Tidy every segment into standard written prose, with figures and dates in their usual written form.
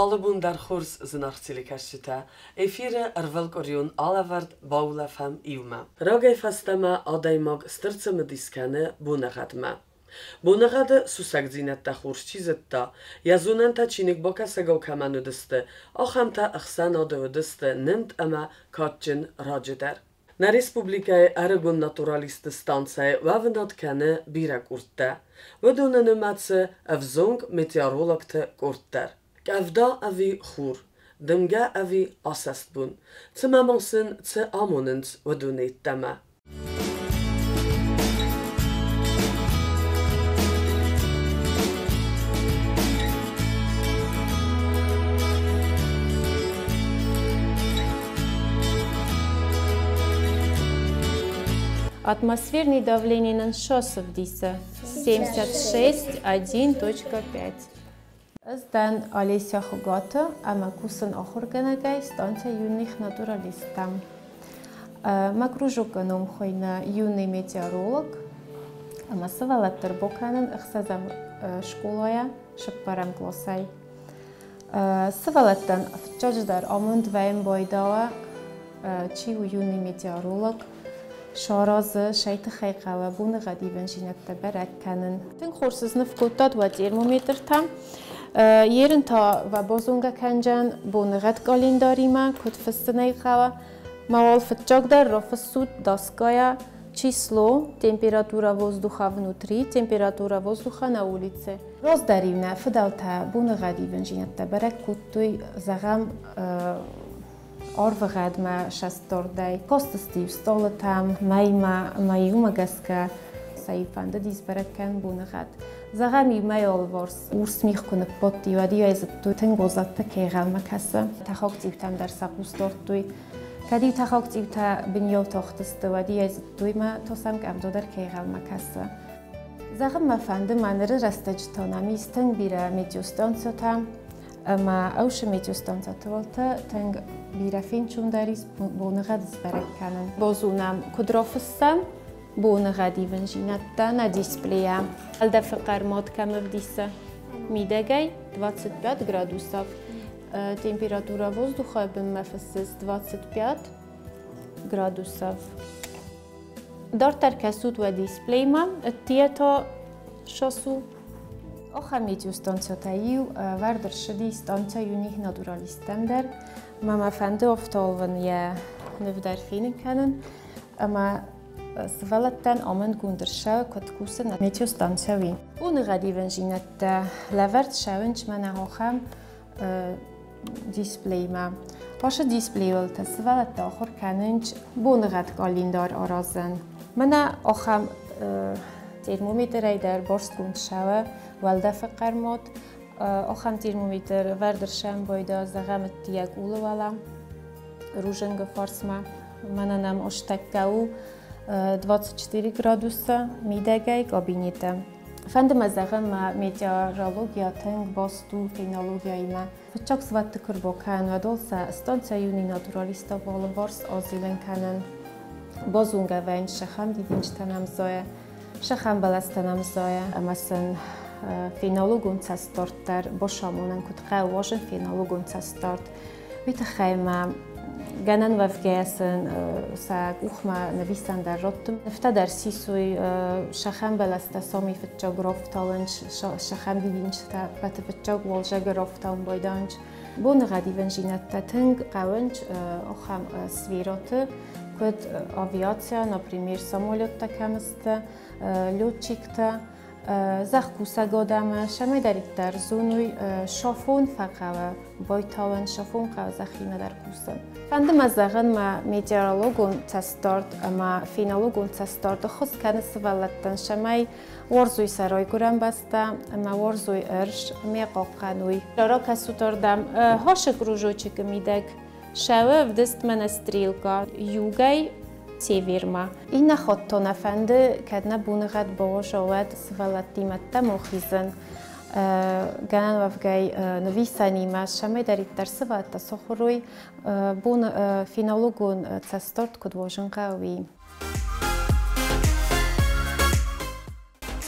Уалы бон дӕр хорз, зынаргъ телекӕсджытӕ! Эфиры ӕрвылкъуырион алӕвӕрд Баулӕфӕм иумӕ. Рагӕй фӕстӕмӕ адӕймаг стыр цымыдис кӕны боныгъӕдмӕ. Боныгъӕды сусӕгдзинӕдтӕ хорз чи зыдта, йӕ зонӕнтӕ чиныг бакӕсӕгау кӕмӕн уыдысты, ахӕмтӕ ӕхсӕнады уыдысты нымд ӕмӕ кадджын раджы дӕр. Нӕ республикӕйы ӕрыгон натуралистты станцӕйы уӕвынад кӕны бирӕ къордтӕ. Уыдоны нымӕцы ӕвзонг метеорологты къорд дӕр. Къӕвда ӕви хур, дымгӕ ӕви асӕст бон, цымӕ ма сын цы амонынц уыдоны йеддӕмӕ? Атмосферный давление нын ссӕдз ӕвдисы 76,1.5. Ӕз дӕн Олеся Хугаты ӕмӕ кусын ахуыргӕнӕгӕй станцӕ юных натуралисттӕм. Мӕ кружокы ном хуыйны «Юный метеоролог» ӕмӕ сывӕллӕтты ӕрбакӕнын ӕхсӕзӕм скъолайӕ цыппӕрӕм къласӕй. Сывӕллӕттӕн фыццаджыдӕр амонд вӕййын байдауа, чи у юный метеоролог, саразы, сӕй тыххӕй хъӕуы боныгъӕд ивӕнзинӕдтӕ бӕрӕг кӕнын. Тынг хорз сныв кодтат уӕ термометртӕ. Ерын та уӕ базонгӕ кӕнджӕн боныгъӕд къӕлиндаримӕ, куыд фыссын ӕй хъӕуы. Ма уал фыццагдӕр рафыссут доскайӕ число, температура воздуха внутри, температура воздуха на улице. Раздӕр-иу нӕ фыдӕлтӕ боныгъӕд ивӕнзинӕдтӕ бӕрӕг кодтой, зӕгъӕм, арвыгъӕдмӕ сӕстдардӕй. Кастысты-иу стъалытӕм, мӕймӕ ӕмӕ иумӕ гӕсгӕ сӕ-иу фӕндыди сбӕрӕг кӕнын боныгъӕд. Зӕгъӕм-иу мӕй алыварс урс мигъ куы ныббадти, уӕд-иу ӕй зыдтой, тынг озӕдты кӕй ӕнхъӕлмӕ кӕсы. Тӕхаг цъиутӕм дӕр сӕ хъус дардтой. Кӕд-иу тӕхаг цъиутӕ бынйау тахтысты, уӕд-иу ӕй зыдтой, мӕ то сӕм къӕвда дӕр кӕй ӕнхъӕлмӕ кӕсы. Зӕгъын мӕ фӕнды, мӕ ныры рӕстӕджы та нӕм ис тынг бирӕ метеостанцӕтӕ ӕмӕ ӕвсы метеостанцӕты уылты тынг бирӕ фенцондӕр ис боныгъӕд сбӕрӕг кӕнын. Базонӕм, куыд рафыссӕм боныгъӕд ивындзинӕдтӕ нӕ дисплейӕ. Уӕлдӕфы хъӕрмад кӕм ӕвдисы? Мидӕгӕй 25 градусов. Температура воздуха бынмӕ фыссыс 25 градусов. Дарддӕр кӕсут уӕ дисплеймӕ, ӕддейӕ та шасу. Ахӕм метеостанцӕтӕ иу ӕвӕрд ӕрцыди станцӕ юних натуралисттӕм дӕр. Мӕ мӕ фӕнды ӕфталвын йӕ ныв дӕр фенын кӕнын. Ӕмӕ сывӕллӕттӕн амондгонд ӕрцӕуы, куыд кусын метеостанцӕ уый. Боныгъӕд ивӕнзинӕдтӕ лӕвӕрд цӕуынц мӕнӕ ахӕм дисплеймӕ. Ацы дисплейыл та сывӕллӕттӕ ахуыр кӕнынц боныгъӕд къӕлиндар аразын. Мӕнӕ ахӕм термометрӕй дӕр барстгонд цӕуы уӕлдӕфы хъӕрмуат. Ахӕм термометр вӕрд ӕрсӕмбӕлда зӕгъӕм ӕддейӕ къулы уӕлӕ рузынгы фарсмӕ. Мӕнӕ нӕм астӕккӕ у 24 градуса мидӕгӕй кабинеты. Фӕнды мӕ зӕгъын, мӕ метеорология тынг баст у фенологияимӕ. Фыццаг свӕтты куы рбакӕнын, уӕд уал сӕ станцӕ юный натуралисттӕ алыварс азилын кӕнын. Базонгӕ вӕййынц сӕхӕм дидинджытӕн ӕмзайӕ, сӕхӕм бӕлӕстӕн ӕмзайӕ ӕмӕ сын фенологон цӕстдард дӕр басамонын, куыд хъӕуы уарзын фенологон цӕстдард. Уый тыххӕй ма гӕнӕн уӕвгӕйӕ сын сӕ къухмӕ нывисӕн дӕр радтын. Нывтӕ дӕр сисой сӕхӕм бӕлӕстӕ сами фыццаг рафтауынц, сӕхӕм дидинджытӕ ӕппӕты фыццаг уалзӕгы рафтауын байдайынц. Боныгъӕд ивӕндзинӕдтӕ тынг хъӕуынц ахӕм сферӕты, куыд авиация, например, самолеттӕ кӕм сты, летчиктӕ, Зӕхкусӕг адӕмы цӕмӕйдӕриддӕр зонуй шофон фӕхъӕуы, байтауӕн шофон хъӕуы зӕххимӕ дӕр кусын. Фӕнды мӕ зӕгъын, мӕ метеорологон цӕстдард ӕмӕ фенологон цӕстдард ӕххуыс кӕны сывӕллӕттӕн, цӕмӕй уарзой сӕ райгуырӕн бӕстӕ ӕмӕ уарзой ӕрдз, ме хъахъхъӕной. Ракӕсут ардӕм хосы кружочекы мидӕг Сӕуы ӕвдыст мӕнӕ стрелка югӕй севермӕ. Иннӕ хатт та нӕ фӕнды, кӕд нӕ боныгъӕд бауаза, уӕд сывӕллӕттимӕ охизын. Гӕнӕн уӕвгӕй нывисӕнимӕ цӕмӕйдӕриддӕр сывӕллӕттӕ сахуыр бон фенологон цӕстдард куыд уозын хъӕуы, уый.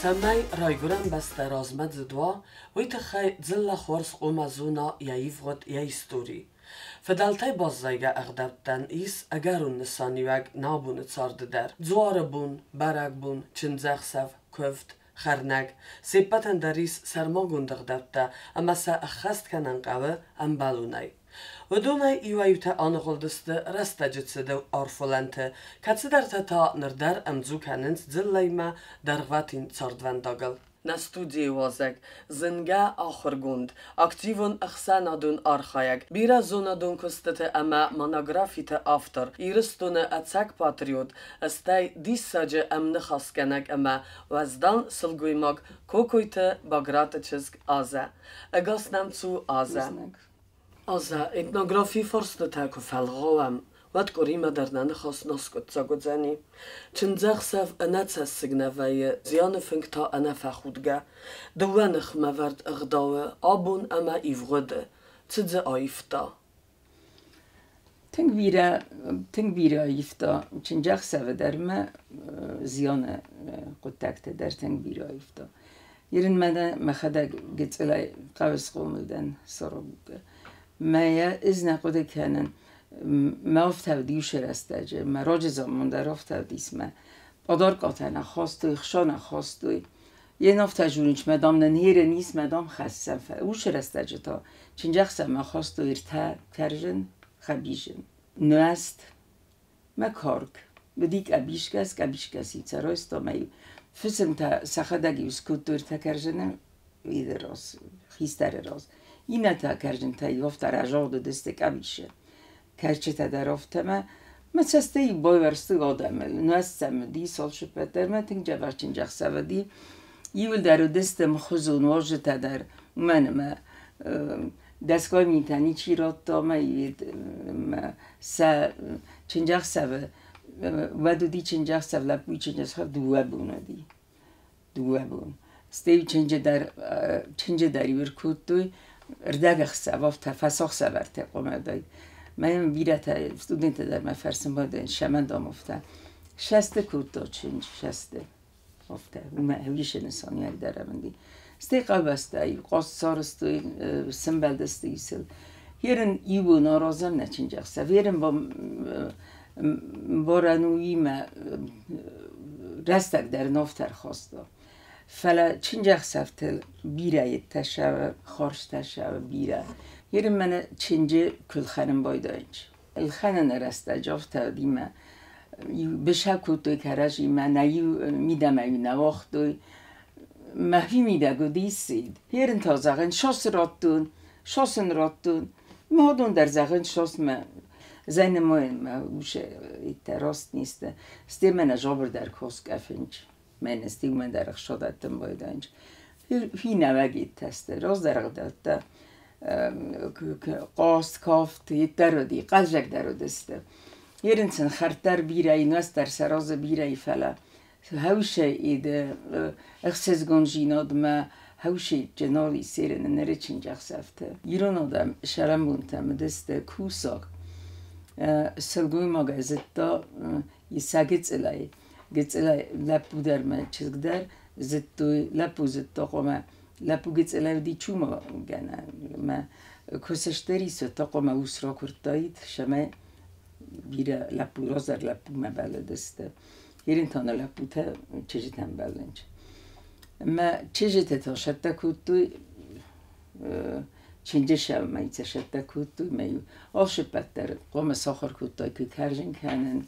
Цӕмӕй Райгуырӕн бӕстӕ размӕдзыд уа, уый тыххӕй дзыллӕ хорз хъуамӕ зона йӕ ивгъуыд, йӕ истори. Фыдӕлтӕй баззайгӕ ӕгъдӕуттӕн ис ӕгӕрон нысаниуӕг нӕ абоны царды дӕр. Дзуары бон, бӕрӕгбон, чындзӕхсӕв, куывд, хӕрнӕг – се ппӕтӕн дӕр ис сӕрмагонд ӕгъдӕуттӕ ӕмӕ сӕ ӕххӕст кӕнын хъӕуы ӕмбӕлонӕй. Уыдонӕй иуӕй-иутӕ аныгъуылдысты рӕстӕджы цыды арф уылӕнты, кӕцыдӕртӕ та ныр дӕр ӕмдзу кӕнынц дзыллӕимӕ дӕргъвӕтин цардвӕндагыл. Нӕ студийы уазӕг, зынгӕ ахуыргонд, активон ӕхсӕнадон архайӕг, бирӕ зонадон куыстыты ӕмӕ монографиты автор, Ирыстоны ӕцӕг патриот, стӕй диссаджы ӕмныхасгӕнӕг ӕмӕ уӕздан сылгоймаг Кокойты Баграты чызг Азӕ. Ӕгас нӕм цу, Азӕ! Азӕ, этнографийы фарстытӕ куы фӕлгъауӕм, уӕд къуыримӕ дӕр нӕ ныхас нӕ скъуыддзаг уыдзӕни. Чындзӕхсӕв ӕнӕцӕссыг нӕ вӕййы, зианы фынг та ӕнӕфӕхудгӕ. Дыууӕ ныхмӕвӕрд ӕгъдауы абон ӕмӕ ивгъуыды. Цы дзы аивта? Тынг бирӕ, тынг бирӕ аивта чындзӕхсӕвы дӕр мӕ зианы хъуыддӕгтӕ дӕр тынг бирӕ аивта. Ерын мӕнӕ мӕхӕдӕг гыццылӕй хъӕуы схъомыл дӕн Сорогугы. Мӕ йӕ ӕз нӕ хъуыды кӕнын, мӕ афтӕ уыди рӕстӕджы, мӕ раджы заман дӕр афтӕ уыдис мӕ. Подаркатӕ нӕ хастой, хца нӕ хастой. Йе афтӕ журинч, мадам нын ерын ис, мадам хӕссӕм. Уыцы рӕстӕджы та чындзӕхсӕвмӕ хастой ӕртӕ кӕрзын, хӕбизын. Нуӕзт, мӕ карк. Уыди къӕбисгӕс, къӕбисгӕси цӕройста мӕ фысымтӕ сӕхӕдӕг-иу скодтой ӕртӕ кӕрзыны иды раз, хистӕры раз. Иннӕтӕ кӕрзынтӕ-иу афтӕ разагъд уыдысты къӕбисы. Кӕрчытӕ дӕр афтӕ мӕ мӕ цӕстӕй-иу байуӕрстой адӕмыл. Нуӕзт сӕм уыди, салшыппӕт дӕр мӕ тынг дзӕбӕх чындзӕхсӕв уыди. Иуылдӕр уыдысты мхуызон уазджытӕ дӕр, уымӕн ӕмӕ дӕсгай минтӕ ничи радта мӕ сӕ чындзӕхсӕвы уӕд уыди чындзӕхсӕв, лӕппуйы чындзӕхсӕв дыууӕ бон уыди. Дыууӕ бон. Стӕй чынджы дӕр, чынджы дӕр-иу ӕркодтой ӕрдӕгӕхсӕв, афтӕ фӕсахсӕвӕртӕ хъуамӕ уыдаид. Мӕн бирӕтӕ, студенттӕ дӕр мӕ фӕрсын байдайынц, сӕмӕндам афтӕ. Шӕсты кодта чындж, шӕсты. Афтӕ, уымӕ ӕвдисы нысаниуӕг дӕр ӕмынди. Стӕй къабӕзтӕ хъаст сарӕзтой, сӕмбӕлдысты сыл. Ерын иу бон аразӕм нӕ чындзӕхсӕв, ерын барӕнуимӕ рӕстӕг дӕр ын афтӕ ӕрхаста. Фӕлӕ чындзӕхсӕвтыл бирӕ йедтӕ сӕвы, хӕрзтӕ сӕвы бирӕ. Ерын мӕнӕ чынджы куы лхӕнын байдайынц. Ӕлхӕныны рӕстӕджы афтӕ уыди мӕ бысӕ кодтой кӕрӕдзимӕ, нӕ-иу мидӕмӕ-иу нӕ уагътой. Мӕхи мидӕг уыди цид. Ерын та зӕгъын, сос радтон, сос ын радтон. Мӕ уыдон дӕр зӕгъын, сос мӕ зӕнымайын мӕ ус иттӕ раст не сты. Стӕй мӕнӕ жабыр дӕр коскъӕфынч. Мӕнӕ стӕй уымӕн дӕр ӕхсадӕттын байдайынч. Хинӕвӕг иттӕ сты, раздӕр ӕгъдӕуттӕ хъазт, кафт иттӕр уыди, хъӕлдзӕгдӕр уыдысты. Ерын сын хӕрд дӕр бирӕ и, нуӕзт дӕр сӕ разы бирӕ и, фӕлӕ хӕусе иды ӕхсызгондзинадмӕ хӕусе нал ис ерын ныры чындзӕхсӕвты. Ирон адӕм сӕрӕнбонтӕм уыдысты кусӕг. Сылгоймагӕй зыдта сӕ гыццылӕй. Гыццылӕй лӕппу дӕр мӕ чызг дӕр зыдтой, лӕппу зыдта хъуамӕ лӕппу гыццылӕй уыди чумагӕнӕн мӕ куы сыстыр ис, уӕд та хъуамӕ ус ракуырдтаид, цӕмӕй бирӕ лӕппу раздӕр лӕппумӕ бӕллыдысты. Ерын та нӕ лӕппутӕ чызджытӕм бӕллынц. Мӕ чызджытӕ та сӕттӕ кодтой чынджы сӕумӕ сӕттӕ кодтой мӕ-иу алцыппӕт дӕр хъуамӕ сахуыр кодтаиккой кӕрзын кӕнын,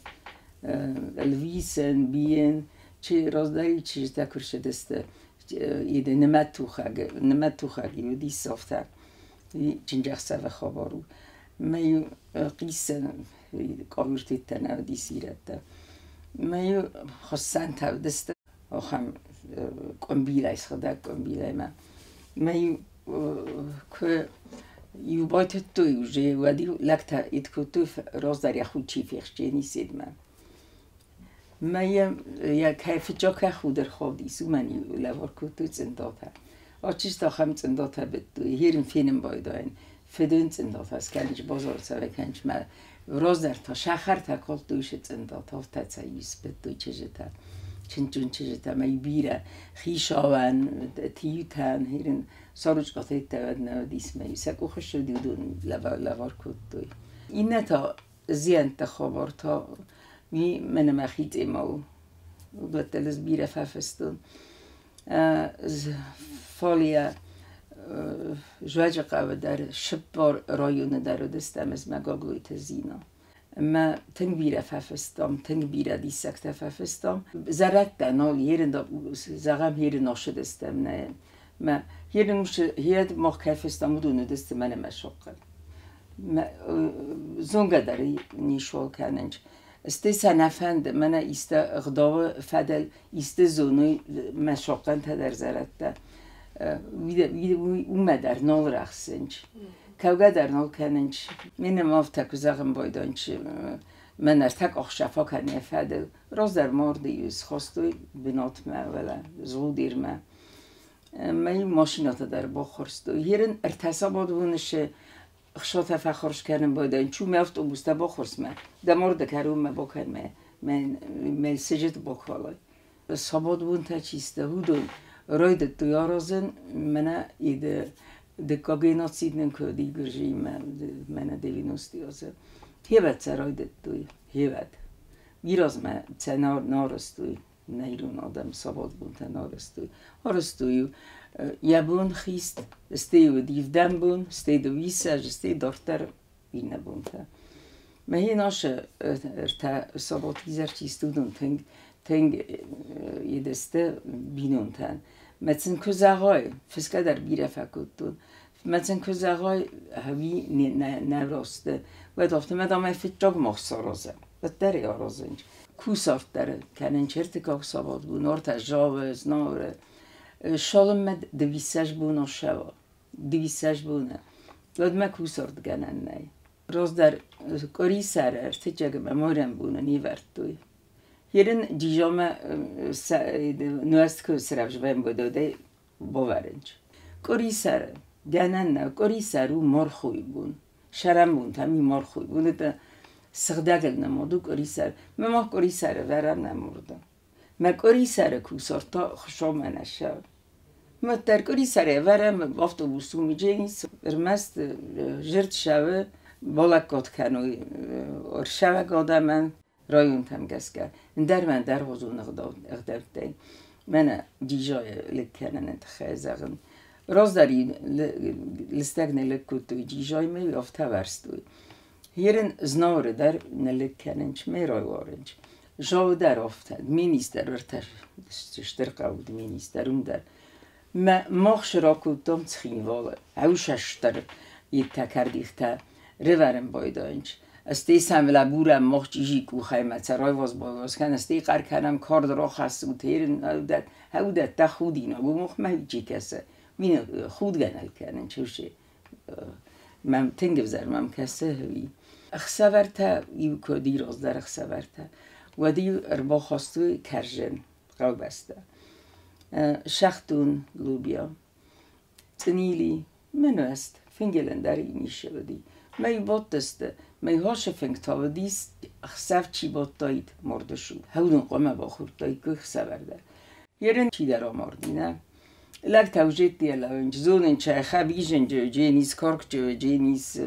ӕлвисын, бийын. Чи раздӕр чызджытӕ куы рцыдысты, иды нымӕттухӕг, нымӕттухӕг-иу уыдис афтӕ, чындзӕхсӕвы хабар у. Мӕ-иу хъисын къавиртиттӕ нӕ уыдис ирӕттӕ. Мӕ-иу хуыссӕнтӕ уыдысты ахӕм къуымбилӕй, сыгъдӕг къуымбилӕй мӕ. Мӕ-иу куы иу байтыдтой уже, уӕд-иу лӕгтӕ ид кодтой раздӕр йӕ худ чи фехсджени седмӕ. Мӕ йӕ кӕй фыццаг кӕй худ ӕрхаудис, уымӕн-иу лӕвар кодтой цъындатӕ. Ачызт ахӕм цъындатӕ быдтой, херын фенын байдайын, фыдон цъындатӕ скӕныс, базары цӕвӕ кӕныс мӕ раздӕр та сахартӕ калдтой уыцы цъындатӕ, афтӕ сӕ ис быдтой чызджытӕ. Чындздзон чызджытӕ мӕ бирӕ хицауӕн, тиутӕн, хирын саручъатӕ нӕ уыдис мӕ сӕ къухы ссыди, уыдон лӕвар кодтой. Иннӕ та зиӕнтты хабар та ми мӕнӕ мӕхи темӕ у. Уыдӕттыл ӕз бирӕ фӕфыстон. Фалийӕ Зуаджыхъӕуы дӕр цыппар районы дӕр уыдыстӕм ӕз мӕ Гаглойты Зина. Мӕ тынг бирӕ фӕфыстам, тынг бирӕ диссӕгтӕ фӕфыстам. Зӕрӕдтӕ нал ерын, зӕгъӕм, ерын ӕхсыдыстӕм нӕ. Мӕ ерын хед мах кӕй фыстам, уыдон уыдысты мӕнӕ мӕ сохъхъыр. Зонгӕ дӕр ничуал кӕнынц. Стӕй сӕ нӕ фӕнды, мӕнӕ исты ӕгъдауы фӕдыл исты зоной мӕ сохъхъӕнтӕ дӕр зӕрӕдтӕ. Уымӕ дӕр нал рӕхсынц. Кӕугӕ дӕр нал кӕнынц. Ме афтӕ куы зӕгъын байдайынц, мӕн ӕртӕ къахсӕф акӕн йӕ фӕдыл. Раздӕр марды схастой бынатмӕ, уӕлӕ Згъудермӕ. Мӕ машинӕтӕ дӕр баххуырстой. Ерын ӕртӕ сабатбоны хсатӕ фӕхорз кӕнын байдайын. Чу мӕ автобустӕ баххуырсмӕ, дӕ марды кӕронмӕ бакӕн мӕ, мӕ сыджыт бакалай. Сабатбонтӕ чисто уыдон райдыдтой аразын, мӕнӕ иды дыккаг геноцид нын куы уыди Гуырдзыимӕ, мӕнӕ 90-ты азы. Хевӕд сӕ райдыдтой, хевӕд. Уый сӕ нӕ арӕзтой, нӕ ирон адӕм сабатбонтӕ нӕ арӕзтой. Арӕзтой йӕ бон хист, стӕй уыд ивдӕн бон, стӕй дыууиссӕдз, стӕй дарддӕр иннӕ бонтӕ. Мӕхи насы ӕртӕ сабат изӕр чисты уыдон тынг, тынг едысты бинонтӕн. Мӕ сын куы зӕгъай, фысгӕ дӕр бирӕ фӕкодтон, мӕ сын куы зӕгъай, ӕви нӕ расты, уӕд афтӕ мӕ дам фыццаг мах саразӕм, уӕддӕр ӕй аразынц. Кусарт дӕр кӕнынц ӕртыккаг сабатбон, ӕртӕ зӕгъы, знауыры. Цалынмӕ дыууиссӕдз боны ссӕуа, 22 боны, уӕдмӕ кусартгӕнӕн нӕй. Раздӕр къуырисӕры ӕртыккӕгмӕ майрӕмбоны не вӕрдтой. Ерын джизамӕ нуӕзт куы срӕвзвӕййӕм, уӕд бавӕрынц. Къуырисӕры гӕнӕн нӕ, къуырисӕр у мархойы бон. Сӕрӕнбон та ми мархойы бон. Это сыгъдӕгыл нымад у къуырисӕр. Мӕ мах къуырисӕры вӕрӕм нӕ мурды. Мӕ къуырисӕры кусарт та Хуыцаумӕ нӕ ссӕуы. Маддӕр къуырисӕры ӕвӕрӕм автобус Умидженис, ӕрмӕст зырд ссӕуы, балӕггад кӕной ӕрсӕвӕг адӕмӕн районтӕм гӕсгӕ. Ӕндӕр мӕ ӕндӕргъуызон ӕгъдӕуттӕй. Мӕнӕ Джизайы лыг кӕныны тыххӕй зӕгъын. Раздӕр лыстӕг нӕ лыг кодтой Джизаймӕ, афтӕ вӕрстой. Ерын Знауыры дӕр нӕ лыг кӕнынц, ме райуарынц. Жауы дӕр афтӕ, министр ӕртӕ стыр хъӕу министр уым дӕр. Мӕ мах ракодтам Цхинвалы, ӕвсӕстдӕр йедтӕ кӕрдихтӕ рывӕрын байдайынц. Стӕй сӕм лӕбурӕм мах чъизи къухӕй мӕ сӕ райваз-байваз кӕнӕм, стӕй хъӕр кӕнӕм, кард рахӕссут, ерын уыдӕттӕ худинаг у, махмӕ чи кӕсы. Мин худгӕ нал кӕнын, чушы. Мӕм тынг ӕвзӕр мӕм кӕсы уый. Ӕхсӕвӕртӕ иу куы уыди раздӕр ӕхсӕвӕртӕ, уӕд-иу ӕрбахастой кӕрзын хъӕубӕстӕ. Сӕхдон лубиа, цъынили, мӕнуӕст, фынгыл ӕндӕр ницы уыди. Мӕ бадтысты, мӕ хасы фынг та уыдис, ӕхсӕв чи бадтаид марды сур. Уыдон хъуамӕ бахордтаиккой ӕхсӕвӕр дӕр. Ерын чидӕр амарди, нӕ? Лӕг таужетти лӕвынч, зонынча, хӕбизынджы, дженис коркджы, дженис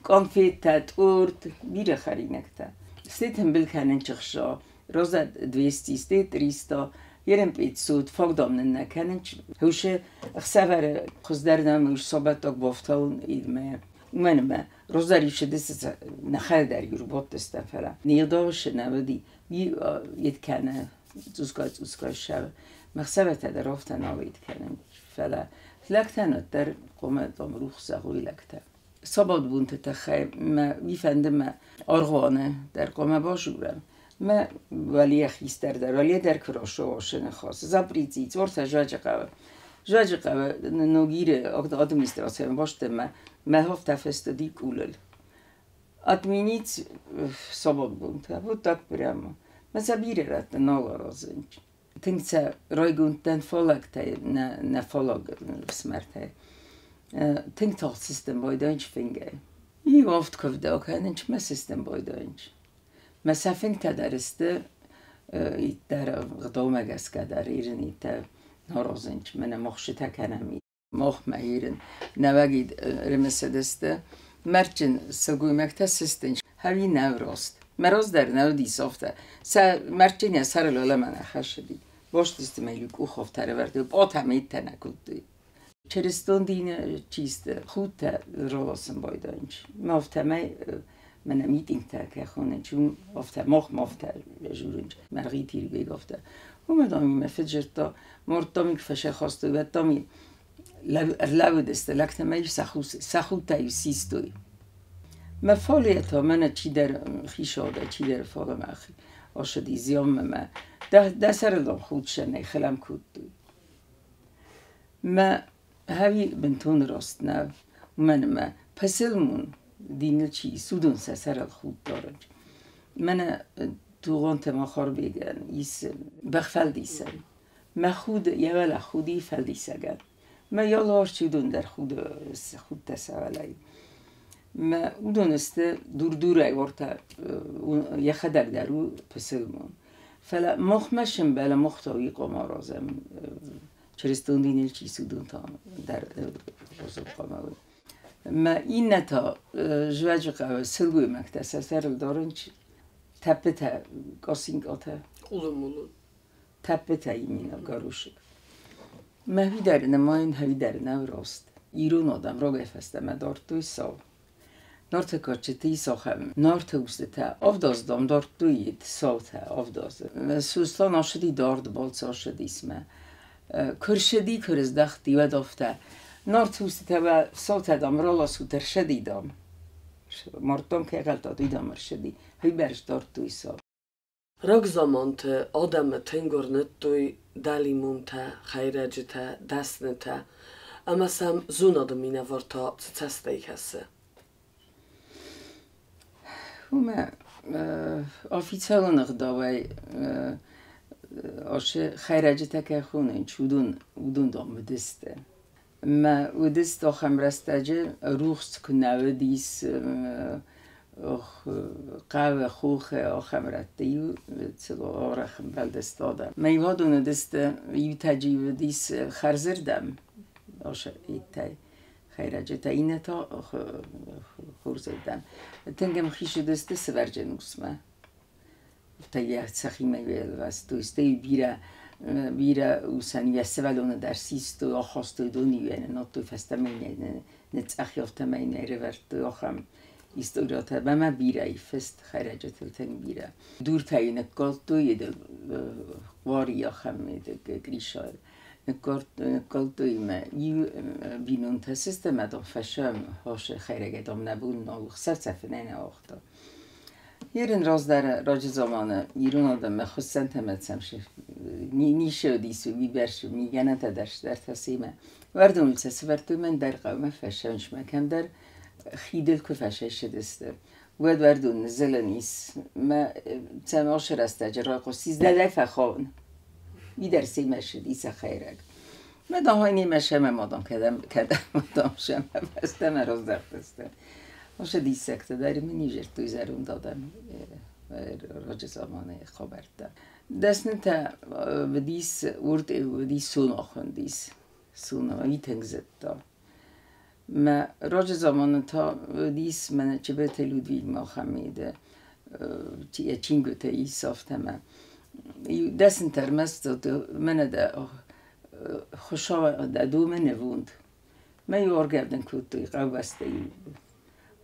конфеттӕ, торт, бирӕ хӕринӕгтӕ. Стӕй тымбыл кӕнын чыхса, роза 200, стӕй 300, ерын 500, фагдам нын нӕ кӕнынч. Хӕусы ӕхсӕвӕры хуыздӕр нӕм сабатаг бафтауын идмӕ. Уымӕн ӕмӕ раздӕр исыдысты нӕхӕдӕг ӕрбадтыстӕм, фӕлӕ не гъдауы нӕ уыди, йед кӕны цъусгай-цъусгай ссӕуы. Ме хсӕвӕртӕ дӕр афтӕ нал йед кӕнын, фӕлӕ лӕгтӕн уӕддӕр хъуамӕ дам рухс зӕгъой лӕгтӕ. Сабатбонты тыххӕй мӕ уый фӕнды мӕ аргъуаны дӕр хъуамӕ базурӕм. Мӕ уӕлейӕ хистӕр дӕр, уӕлейӕ дӕр куы рацӕуа ныхас. Запретить, уартӕ Зӕджыхъӕуы. Зӕджыхъӕуы Ногиры администрацийӕн баст ӕмӕ мӕ афтӕ фестади къулыл. Отменить сабатбонтӕ, вот так прямо. Мӕ сӕ бирӕ рӕтты нал аразынц. Тынг сӕ райгонд дӕн фалӕгтӕй, нӕ фалаг ӕфсымӕртӕй. Тынг тагъд систем байдайынц фынгӕй. Иу авд куывды акӕнынц мӕ систем байдайынц. Мӕ сӕ фынгтӕ дӕр сты Дӕр гъдаумӕ гӕсгӕ дӕр ирын итӕ наразынч, мӕнӕ мохшитӕ кӕнӕм. Мохмӕ ирын нӕуӕгид ремеседесте мӕрдджын сылгоймӕгтӕ сыстынч, хӕви нӕу раст. Мӕ раздӕр нӕ уыдис афтӕ. Сӕ мӕрдджын йӕ сӕрыл уӕлӕмӕ нӕ хӕссыди. Бастысты мӕ иу къухӕфтӕ ӕрӕвӕрдтой, пъатӕ миттӕ нӕ кодтой. Чырыстон дины чисты худтӕ раласын байдайынч. Мӕ афтӕмӕй мӕнӕ митингтӕ кӕй хонынч, уым афтӕ махмӕ афтӕ журынч, Мӕргъити Ирбег афтӕ. Уымӕ дам мӕ фыд зыдта, мардтам фӕсӕхастой, уӕд дам ӕрлӕууыдысты лӕгтӕ мӕ иу сӕ худтӕ-иу систой. Мӕ фалейӕ та мӕнӕ чидӕр хицаудӕй, чидӕр фалӕмӕ ацыди зианмӕ мӕ дӕ сӕрыл дам худ сӕнӕй хылӕм кодтой. Мӕ хӕви бынтон раст нӕу, уымӕн ӕмӕ пысылмон диныл чи ис, уыдон сӕ сӕрыл худ дарынц. Мӕнӕ Тугъанты Махарбегӕн ис бӕхфӕлдисӕн. Мӕ худ йӕ уӕлӕ худи фӕлдисӕгӕн. Мӕ ялварс уыдон дӕр худтӕ сӕ уӕлӕй. Мӕ уыдон сты дур-дурӕй уартӕ йӕхӕдӕг дӕр у пысылмон. Фӕлӕ махмӕ сӕмбӕлы мах та уый хъуамӕ аразӕм. Чырыстон диныл чи ис, уыдон та дӕр хъуамӕ уой. Мӕ иннӕ та Зуӕджыхъӕуы сылгоймӕгтӕ сӕ сӕрыл дарынц тӕппытӕ, къосинкъатӕ. Къулы-мулы. Тӕппытӕ именно гарушек. Мӕ хидӕр нымайын, хидӕр нӕу раст. Ирон адӕм рагӕй фӕстӕмӕ дардтой сау. Нарты кадджыты ис ахӕм Нарты устытӕ авдаздам дардтой саутӕ авдазы. Сослан ацыди дард балцы ацыдис мӕ. Куы рцыди, куы рыздӕхти, уӕд афтӕ: Нарты устытӕ уӕ саутӕ, дам, раласут, ӕрсӕди, дам. Мардтам кӕй гъӕлтат, уый, дам, ӕрсӕди. Уыйбӕрц дардтой сау. Рагзаманты адӕмы тынг уырныдтой дӕлимонтӕ, хӕйрӕджытӕ, дӕснытӕ, ӕмӕ сӕм зонады минӕвар та цы цӕстӕй кӕсы? Уымӕ официалон ӕгъдауӕй ацы хӕйрӕджытӕ кӕй хонынц, уыдон дам уыдысты. Мӕ уыдысты ахӕм рӕстӕджы, рухс куы нӕ уыдис, хъӕуы, хохы ахӕм рӕтты-иу арӕх ӕмбӕлдысты адӕм. Мӕ иуадон уыдысты, иутӕджы-иу уыдис хӕрзырдӕм иттӕй хӕйрӕджытӕ, иннӕ та хорзырдӕм. Тынг ӕмхиц уыдысты сывӕрджын усмӕ. Афтӕ йӕ сӕхимӕ ӕлвӕстой, стӕй бирӕ бирӕ усӕн йӕ сывӕллоны дӕр систой, ахастой доны надтой фӕстӕмӕ ныцъӕх афтӕмӕй нӕ ӕрӕвӕрдтой ахӕм историятӕ. Мӕ бирӕ фыст хӕйрӕджытыл тынг бирӕ. Дуртӕ йын ныккалдтой, хъуари ахӕм Гриша ныккалдтой мӕ иу бинонтӕ сысты мӕ дам фӕсӕм хасы хӕйрӕгӕй дам нӕ бон нал сӕрцӕфынӕй нӕ уагъта. Ерын раздӕр раджы заманы ирон адӕммӕ хуыссӕнтӕ мӕ цӕм ницы уыдис, уыйбӕрц мигӕнӕнтӕ дӕр цыдӕртӕ семӕ. Уӕрдоныл сӕ сӕвӕрдтой мӕн дӕр хъӕумӕ фӕсӕнсмӕ кӕмдӕр хидыл куы фӕсӕссыдысты, уӕд уӕрдон ныззылын ис. Мӕ цӕм ацы рӕстӕджы райхъуыстис дӕлӕ фӕхауын. Видӕр семӕ ссыди сӕ хӕйрӕг. Мӕ дам сӕмӕ мадам кӕдӕм кӕдӕм мадам сӕмӕ фӕстӕмӕ раздӕхтысты. Ацы диссӕгтӕ дӕр мын изӕрдтой зӕронд адӕм раджы заманы хабӕрттӕ. Дӕснытӕ уыдис, уырд уыдис Сона хуындис. Сона итынг зыдта. Мӕ раджы заманы та уыдис мӕнӕ Чыбыты Людвиг Махамеды йӕ чингуытӕ ис афтӕмӕ. Дӕснытӕ ӕрмӕст мӕнӕ дӕ Хуыцау дӕ домӕ нывонд. Мӕ иу аргӕвдын кодтой хъӕубӕстӕ-иу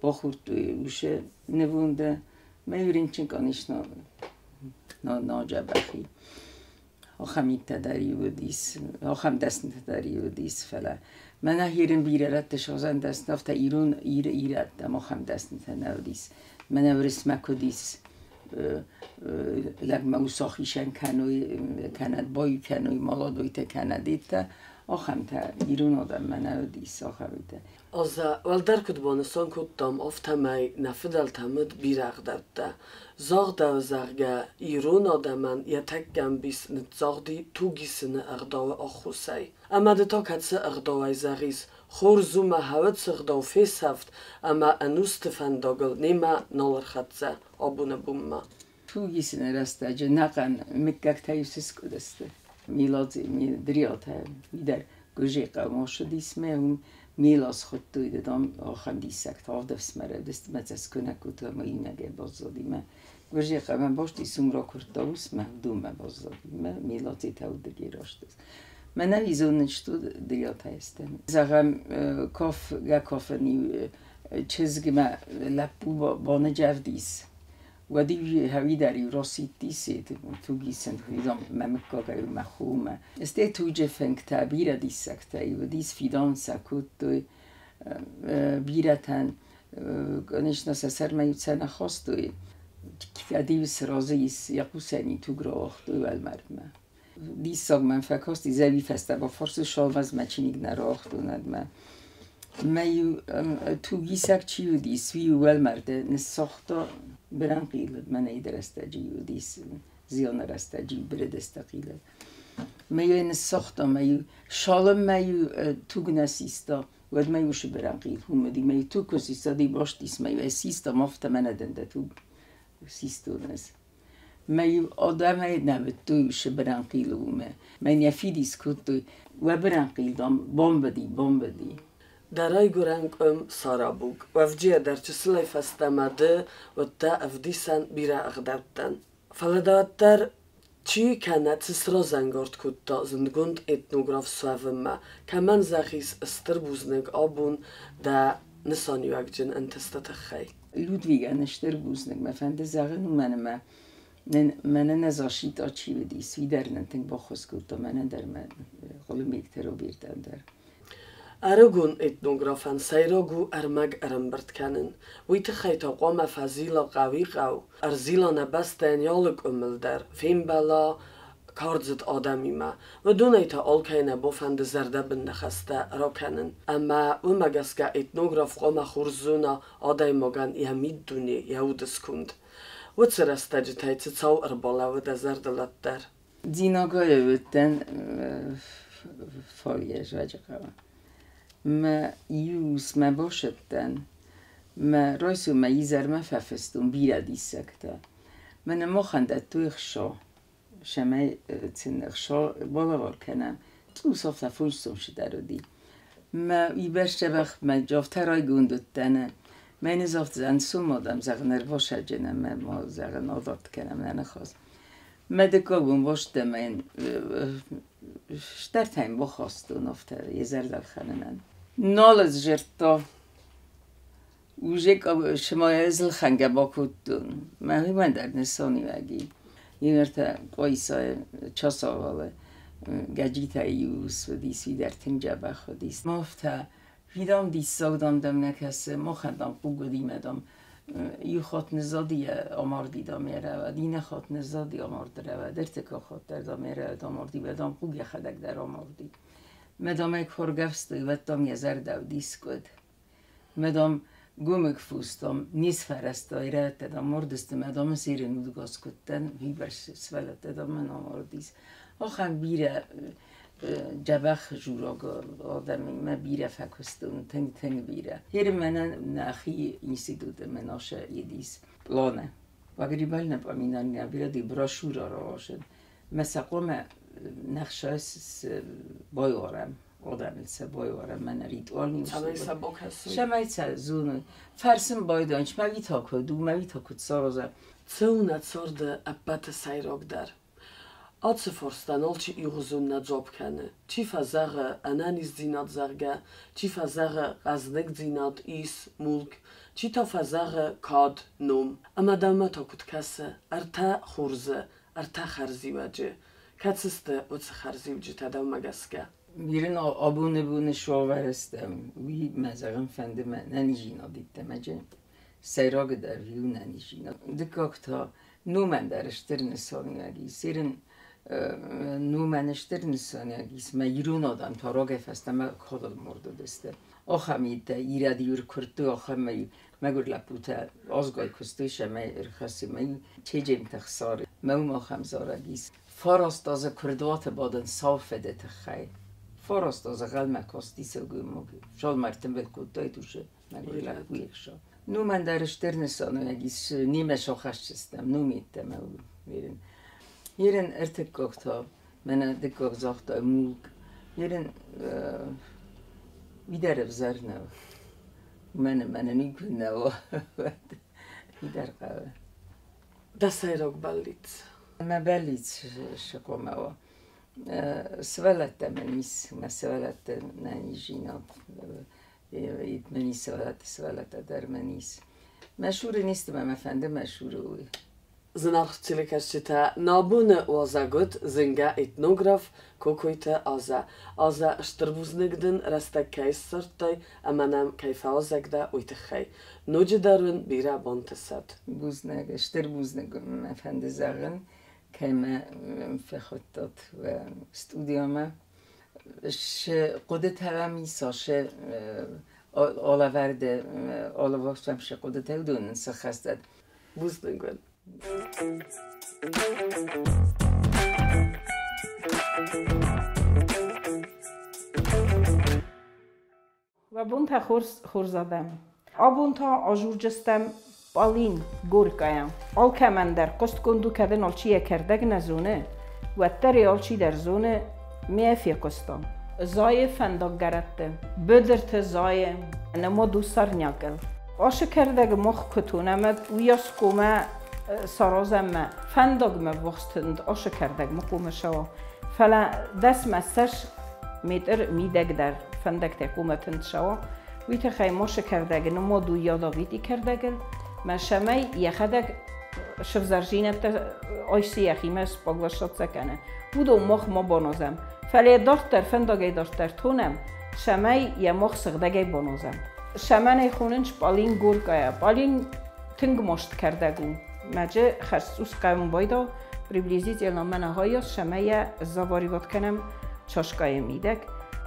бахордтой усы нывонды. Мӕ иу рынчын конечно наджӕбӕх и. Ахӕм митӕ дӕр-иу уыдис, ахӕм дӕснытӕ дӕр-иу уыдис, фӕлӕ мӕнӕ ирын бирӕ рӕтты созӕн дӕсны, афтӕ ирон ирӕттӕм ахӕм дӕснытӕ нӕ уыдис. Мӕнӕ уырысмӕ куыд ис лӕгмӕ ус ахицӕн кӕной, кӕнӕ баиу кӕной, маладойтӕ кӕнӕ деттӕ, ахӕмтӕ ирон адӕммӕ нӕ уыдис ахӕмтӕ. Азӕ, уӕлдӕр куыд банысан кодтам, афтӕмӕй нӕ фыдӕлтӕм уыд бирӕ ӕгъдӕуттӕ. Загъдӕуы, зӕгъгӕ, ирон адӕмӕн йӕ тӕккӕ ӕмбис ныццагъди тугисыны ӕгъдауы аххосӕй. Ӕмӕ ды та кӕцы ӕгъдауӕй зӕгъис, хорз у мӕ хӕуыд цы гъдау фесӕфт ӕмӕ ӕнусты фӕндагыл немӕ нал ӕрхӕццӕ абоны бонмӕ? Тугисыны рӕстӕджы ӕнӕхъӕн мыггӕгтӕ-иу сыскъуыдысты. Миладзе, Дриатӕ, уый дӕр Гуырдзыхъӕумӕ ссыдис мӕ уым Милац хуыдтой, de ахӕм диссӕгтӕ авд ӕфсымӕры уыдысты мӕ сӕ скуынӕг кодтой ӕмӕ иунӕгӕй баззади мӕ Гуырдзыхъӕумӕ бастис, уым ракуырдта ус мӕ уыдонмӕ баззади мӕ Милацитӕ уырдыгӕй растыс. Мӕнӕ изонын что Дриатӕ стӕм. Зӕгъӕм, кафгӕ кафын-иу чызгмӕ лӕппу баныдзӕвдис, уӕд-иу хӕуидӕр-иу расидтис, тугисӕн фидан мӕ мыггагӕй мӕ хомӕ. Стӕй туджы фынгтӕ бирӕ диссӕгтӕ уыдис, фидан сӕ кодтой бирӕтӕн, конечно, сӕ сӕрмӕ-иу сӕ нӕ хастой. Кӕд-иу сразы ис, йӕ хъусӕн-иу туг рауагътой уӕлмӕрдмӕ. Диссаг мӕм фӕкасти, зӕви фӕстӕ бафарстой, Шалваз мӕ чиныг нӕ рауагътон ӕдмӕ. Мӕ-иу тугисӕг чи уыдис, уый-иу уӕлмӕрды ныссагъта бырынкъилы, мӕнӕй рӕстӕджы-иу уыдис, зианы рӕстӕджы-иу бырыдысты хъилы. Мӕ-иу ӕй ныссагъта, мӕ-иу цалынмӕ-иу туг нӕ систа, уӕдмӕ-иу уыцы бырынкъил уым уыди, мӕ-иу туг куы систа, уӕд-иу бастис, мӕ-иу ӕй систа, афтӕ мӕнӕ дын дӕ туг систон ӕз. Мӕ-иу адӕмӕй нӕ уыдтой уыцы бырынкъилы уымӕ. Мӕн йӕ фидис кодтой, уӕ бырынкъил, дам, бомбыди, бомбыди. Дӕ райгуырӕн къуым Сарабуг. Уӕвджийӕ дӕр чысылӕй фӕстӕмӕ ды уыдтӕ ӕвдисӕн бирӕ ӕгъдӕуттӕн. Фӕлӕ дӕ уӕддӕр чи кӕнӕ цы сразӕнгард кодта зындгонд этнограф суӕвынмӕ, кӕмӕн зӕгъис стыр бузныг абон дӕ нысаниуӕгджын ӕнтысты тыххӕй? Людвигӕн стыр бузныг мӕ фӕнды зӕгъын, уымӕн ӕмӕ мӕнӕн ӕз асидта чи уыдис, уый дӕр нын тынг баххуыс кодта, мӕнӕн дӕр мӕ Хъуылымбегты Робертӕн дӕр. Ӕрыгон этнографӕн сӕйраг у ӕрмӕг ӕрӕмбырд кӕнын. Уый тыххӕй та хъуамӕ фӕзила хъӕуи-хъӕу, ӕрзила нӕ бӕстӕйӕн йӕ алы къуымыл дӕр, фембӕла кардзыд адӕмимӕ. Уыдонӕй та алкӕй нӕ бафӕнды зӕрдӕбын ныхӕстӕ ракӕнын. Ӕмӕ уымӕ гӕсгӕ этнограф хъуамӕ хорз зона адӕймагӕн йӕ миддуне, йӕ удысконд. Уыцы рӕстӕджытӕй цы цау ӕрбалӕууы дӕ зӕрдыл ӕддӕр? Дзинагъайы уыдтӕн фалйӕзӕджыхъӕуы. Мӕ иу усмӕ басыдтӕн, мӕ райсом мӕ изӕрмӕ фӕфыстон бирӕ диссӕгтӕ. Мӕнӕ махӕн дӕттой ӕхца, цӕмӕй сын ӕхца балӕвар кӕнӕм. Цъус афтӕ фондз сомсы дӕр уыди. Мӕ уыйбӕрц дзӕбӕх мӕ афтӕ райгонд уыдтӕн. Мӕн ӕз афтӕ ӕнцон адӕм, зӕгъын, ӕрбасаджын ӕмӕ ма, зӕгъын, адард кӕнӕм нӕ ныхас. Мӕ дыккаг бон бастӕ ӕмӕ йын стӕртӕ йын бахастон афтӕ йӕ зӕрдӕ ӕлхӕнынӕн. Нал ӕз зӕрдта. Уже цыма ӕз ӕлхӕнгӕ бакодтон. Мӕ уымӕн дӕр нысаниуӕг и. Иннӕтӕ Къуайсайы Часавалы Гӕджитӕй иу ус уыдис, уый дӕр тынг дзӕбӕх уыдис. Афтӕ фидӕн диссаг, дам, дӕм нӕ кӕсы, махӕн, дам, хъуг уыди мӕ, дам, иу хатт ныззади амарди, дам, йӕ рӕуӕд, иннӕ хатт ныззади амарди рӕуӕд, ӕртыккаг хатт дӕр, дам, йӕ рӕуӕд амарди, мӕ, дам, хъуг йӕхӕдӕг дӕр амарди. Мӕ, дам, ӕй куы ӕргӕвстой, уӕд, дам, йӕ зӕрдӕ уыдис скъуыд. Мӕ, дам, гомыг фус, дам, не сфӕрӕзта, ирӕттӕ, дам, мардысты, мӕ, дам, серен удгас куыдтӕн, уыйбӕрц сывӕллӕттӕ, дам, мӕн амардис. Ахӕм бирӕ дзӕбӕх жураг адӕмимӕ бирӕ фӕкуыстон, тынг-тынг бирӕ. Гьер мӕнӕн нӕхи институты мӕн аша едис планы. Погребальное поминание обряды брошюра рауазын. Мӕ сӕ хъуамӕ нӕхсӕс байуарӕм, адӕмыл сӕ байуарӕм, мӕнӕ ритуальный. Цӕмӕй сӕ бакӕсой. Цӕмӕй сӕ зоной. Фӕрсын байдайын, мӕ вита куыд у, мӕ вита куыд сараза. Цы у нӕ царды ӕппӕты сӕйрагдӕр? Ацы фарстӕн алчи иугъуызон нӕ дзуапп кӕны. Чи фӕзӕгъы ӕнӕниздзинад, зӕгъгӕ, чи фӕзӕгъы хъӕздыгдзинад, ис, мулк, чи та фӕзӕгъы кад, ном. Ӕмӕ дӕумӕ та куыд кӕсы, ӕртӕ хорзы, ӕртӕ хӕрзиуӕджы, кӕцы сты уыцы хӕрзиуджытӕ дӕумӕ гӕсгӕ? Бирӕ абоны боны суавӕрыстӕм, уый мӕ зӕгъын фӕнды мӕ нӕниздзинад йеддӕмӕ сӕйрагдӕр у нӕниздзинад. Дыккаг та номӕн дӕр стыр нысаниуӕг ис. Ирын номӕн стыр нысаниуӕг ис. Мӕ ирон адӕм та рагӕй фӕстӕмӕ кадылмард уыдысты. Ахӕм идтӕ ирӕд-иу ӕркуырдтой, ахӕмӕй мӕгуыр лӕппутӕ азгай куыстой сӕмӕй ӕрхӕссы мӕ Чеджемты Хсар. Мӕ уым ахӕм зарӕг ис. Фараст азы куырдуаты бадын сау фыды тыххӕй. Фараст азы гъӕлмӕ касти сылгоймаг. Фсалмӕрдтын кодтаид усы мӕгуыр лӕппуйы хсӕн. Нумӕн дӕр стыр нысануӕг ис, нимӕ сахӕсдзыстӕм, нумиттӕмӕ уырын. Ерын ӕртыккаг та, мӕнӕ дыккаг загъта мулк. Ерын уый дӕр ӕвзӕр нӕу. Мӕнӕ никуы нӕ уа, уый дӕр хъӕуы. Дӕ сӕйраг бӕллиц? Мӕ бӕллиц цы хъуамӕ уа? Сывӕллӕттӕ мӕн ис, мӕ сывӕллӕтты нӕниздзинад, мӕн ис сывӕллӕтты сывӕллӕттӕ дӕр мӕн ис. Мӕ суры нисты мӕ фӕнды мӕ суры уый. Зынаргъ телекӕсджытӕ, нӕ абоны уазӕг уыд зынгӕ этнограф Кокойты Азӕ. Азӕ, стыр бузныг дын, рӕстӕг кӕй ссардтай ӕмӕ нӕм кӕй фӕуазӕг дӕ, уый тыххӕй. Ноджыдӕр уын бирӕ бантысӕд. Бузныг, стыр бузныг мӕ фӕнды зӕгъын, кӕй мӕ фӕхуыдтат уӕ студиомӕ. Шы хъуыдытӕ мӕм ис, шы алӕвӕрды алыварс мӕм шы хъуыдытӕ, уыдон сӕххӕст. Бузныг уын. Уӕ бонтӕ хорз, хорз адӕм! Абон та ажурджыстӕм Полин Горькая. Алкӕмӕн дӕр хъуыстгонд у, кӕд ын алчи йӕ кӕрдӕг нӕ зоны, уӕддӕр ӕй алчи дӕр зоны, ме фехъуыстон. Зайы фӕндаггӕрӕтты, быдырты зайы, нымад у сорнякыл. Ашы кӕрдӕг мах куы тонӕм, уыйас хъуамӕ саразӕм мӕ фӕндагмӕ ввахс тынд ашы кӕрдӕг ма хъуамӕ сӕуа. Фӕлӕ 10 мӕ 20 метр мидӕгдӕр фӕндӕгтӕ хъуамӕ тынд сӕуа. Уый тыххӕй мошы кӕрдӕг нымад у ядовитый кӕрдӕгыл, мӕ сӕмӕй йӕхӕдӕг сывзӕрзинӕдтӕ айсы йӕхимӕ споглашаться кӕны. Уыдон мах ма баназӕм. Фӕлӕ дарддӕр фӕндагӕй дарддӕр тонӕм, сӕмӕй йӕ мах сыгъдӕгӕй баназӕм. Сӕмӕн ӕй хонынц Полин Горькая. Полин тынг маст кӕрдӕг у. Мӕджы хӕрзцъус хъӕуын байдал, приблизительно мӕнӕ хайас, сӕмӕй йӕ заваривать кӕнӕм чашкӕйы мидӕг.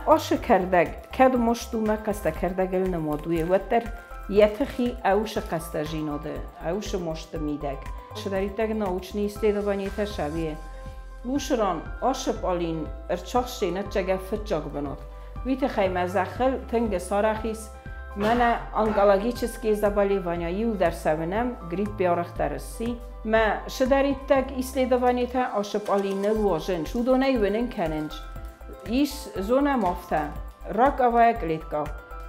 Ашы кӕрдӕг, кӕд маст у, мӕ хъӕстӕ кӕрдӕгыл нымад у, уӕддӕр йӕ тыхи ӕусы хъӕстӕзинады, ӕусы масты мидӕг. Шыдӕриддӕр научный исследованиетӕ сӕуе. Ушы ран ашы Полин ӕрцахсти нӕччӕгӕ фыццаг бынат. Уый тыххӕй мӕ зӕххыл тынг сарӕх ис мӕнӕ онкологические заболевания иуылдӕр цӕуынӕм, грипп арӕхдӕр сси. Мӕ шыдӕриддӕг исследованиетӕ ашы Полиныл уазынч, уыдонӕй уынын кӕнынч. Ис зонӕм афтӕ, раковая клетка,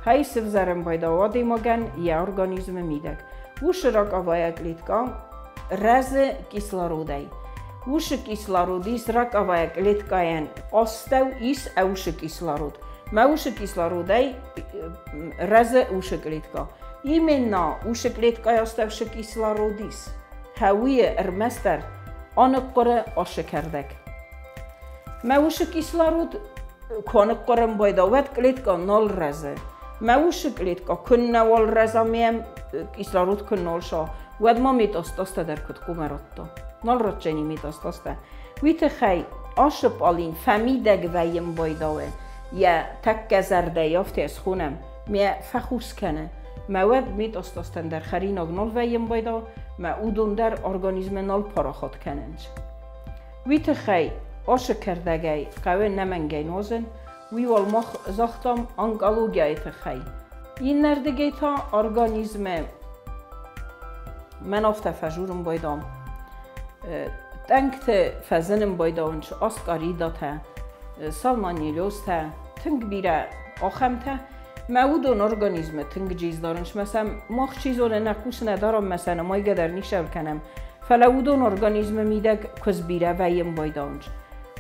хай сывзӕрын пайда адӕймагӕн йӕ организмы мидӕг. Уышы раковая клетка рӕзы кислородӕй. Уышы кислород ис раковая клеткӕйӕн астӕу ис ӕушы кислород. Мӕ уышы кислородӕй рӕзы уышы клетка. Именно уышы клеткӕйы астӕу шы кислород ис. Хӕуыйы ӕрмӕстдӕр аныхъхъуыры ашы кӕрдӕг. Мӕ уышы кислород куы аныхъхъуырын байда, уӕд клетка нал рӕзы. Мӕ уышы клетка куыннӕуал рӕза, мӕм кислород куыннал са, уӕд ма метастазтӕ дӕр куыд хъуамӕ радта. Нал ратдзӕни метастазтӕ. Уый тыххӕй ашы Полин фӕмидӕг вӕййын байдауы, йӕ тӕккӕ зӕрдӕйы афтӕ схонӕм, мӕ фӕхус кӕны. Мӕ уӕд метастазтӕн дӕр хӕринаг нал вӕййын байда, мӕ уыдон дӕр организмы нал парахат кӕнынц. Уый тыххӕй ашы кӕрдӕгӕй хъӕуы нӕмӕнгӕй нуазын, уый уал мах загътам онкологияйы тыххӕй. Иннӕрдыгӕй та организмы мӕн афтӕ фӕжурын байдам. Тъӕнгты фӕзынын байдауынц аскаридатӕ, сальмонеллезтӕ, тынг бирӕ ахӕмтӕ. Мӕ уыдон организмы тынг джиз дарынц, мӕ сӕм мах чи зоны нӕ хъус нӕ дарӕм, мӕ сӕ нымайгӕ дӕр ницӕуыл кӕнӕм. Фӕлӕ уыдон организмы мидӕг куыдз бирӕ вӕййын байдауынц.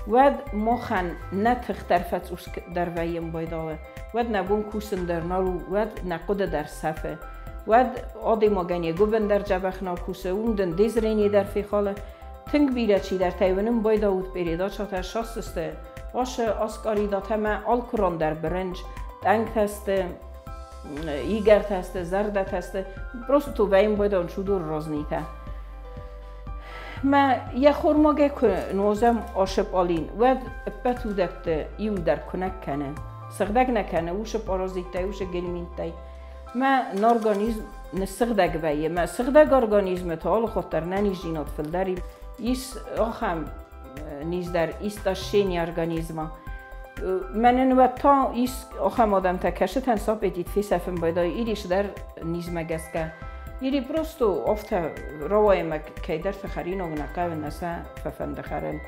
Уӕд махӕн нӕ тых дӕр фӕцъус дӕр вӕййын байдауы, уӕд нӕ бон кусын дӕр нал у, уӕд нӕ хъуыды дӕр сӕфы. Уӕд адӕймагӕн йӕ гуыбын дӕр дзӕбӕх нал кусы, уым дын дезрение дӕр фехалы. Тынг бирӕ чидӕртӕй уынын байдауд передачатӕ сасдзысты, ашы аскаридатӕ мӕ алкуыран дӕр бырынч, тъӕнгтӕ сты, игӕртӕ сты, зӕрдӕтӕ сты, просто то вӕййын байдауынц уыдон разнитӕ. Мӕ йӕ хормагӕй куы нуазӕм ашы Полин, уӕд ӕппӕт уыдӕтты иуылдӕр куынӕг кӕны. Сыгъдӕг нӕ кӕны уышы паразиттӕй, уышы гельминттӕй. Мӕ организм ныссыгъдӕг вӕййы. Мӕ сыгъдӕг организмы та алыхатт дӕр нӕниздзинад фылдӕр ис ахӕм низ дӕр, истощение организма. Мӕнӕн уӕд та ис ахӕм адӕмтӕ, кӕсытӕн сӕ аппетит фесӕфын байдайы, ир дӕр низмӕ гӕсгӕ. Ири просто афтӕ рауайы мӕ кӕйдӕрты хӕринаг нӕ хъӕуы, нӕ сӕ фӕфӕнды хӕрын.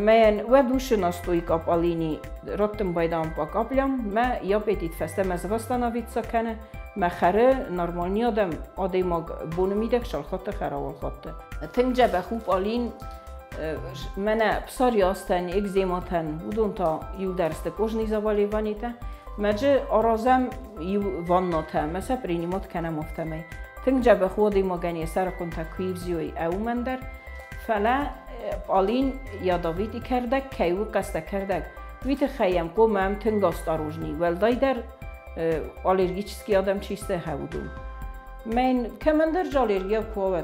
Мӕн уӕд усы настойка пъалини раттын байдам по каплям, мӕ аппетит фӕстӕмӕ восстановиться кӕны, мӕ хӕры нормальный адӕм, адӕймаг боны мидӕг шалхатты хӕрауал хатты. Тынг дзӕбӕх у пъалин, мӕнӕ псориазтӕн, экзематӕн, уыдон та иудӕр сты кожный заболеванитӕ. Мӕджы аразӕм иу ваннатӕ, мӕ сӕ принимат кӕнӕм афтӕмӕй. Тынг дзӕбӕх у адӕймагӕн йӕ сӕрыхъуынтӕ куы ивзиой ӕуымӕн дӕр, фӕлӕ пъалин ядовитый кӕрдӕг кӕй у хъӕстӕ кӕрдӕг, уый тыххӕй йӕм хъомӕм тынг осторожный, уӕлдайдӕр аллергический адӕм чи сты, уыдон. Мӕн кӕмӕндӕр же аллергия куы уа,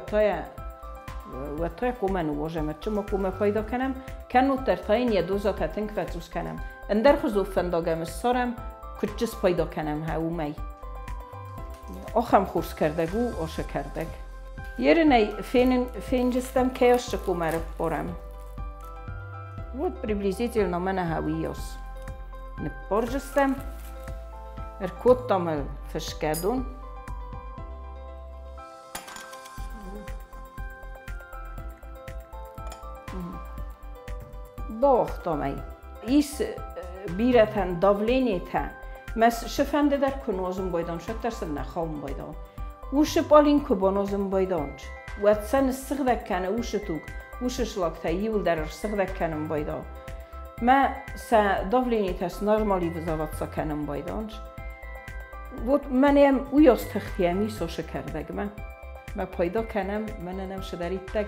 уӕд та хъомӕ ныууазӕм, ӕдчы ма хъомӕ пайда кӕнӕм, кӕннод дӕр та йын йӕ дозатӕ тынг фӕцъус кӕнӕм. Ӕндӕр хуызон фӕндаг ӕм ссарӕм, куыд спайда кӕнӕм уымӕй. Ахӕм хорз кӕрдӕг у ашы кӕрдӕг. Ерынӕй фенджыстӕм кӕй ашы хъомӕ ӕрыппарӕм. Вот приблизительно мӕнӕ уыйас. Ныппарджыстӕм, ӕркодтам ыл фысгӕдон. Бауагътам ӕй. Ис бирӕтӕн давлениетӕ, мӕ сыфӕнды дӕр куы нуазын байдам, уӕддӕр сын нӕ хауын байдам. Усы пъалин куы баназын байдам, уӕд сӕ ныссыгъдӕг кӕны усы туг, усы шлактӕ иуылдӕр ӕрсыгъдӕг кӕнын байдам. Мӕ сӕ давлениетӕ снормализоваться кӕнын байдам. Вот мӕнӕм уыйас тыхтӕм ис ошы кӕрдӕгмӕ. Мӕ пайда кӕнӕм, мӕнӕ нӕм сыдӕриддӕг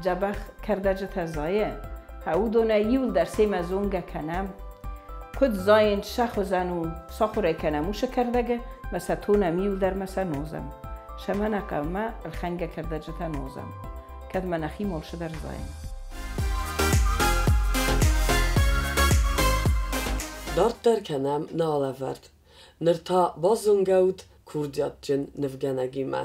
дзӕбӕх кӕрдӕджытӕ зайы. Уыдонӕй иуылдӕр семӕ зонгӕ кӕнӕм. Куыд зайынц, сӕ хуызӕн у, сахуырӕй кӕнӕм уышы кӕрдӕгы, мӕ сӕ тонӕм иуылдӕр мӕ сӕ нозӕм. Сӕмӕ нӕ хъӕумӕ ӕлхӕнгӕ кӕрдӕджытӕ нозӕм. Кӕд мӕ нӕхи молшы дӕр зайын. Дарддӕр кӕнӕм нӕ алӕвӕрд. Ныр та базонгӕут курдиатджын нывгӕнӕгимӕ.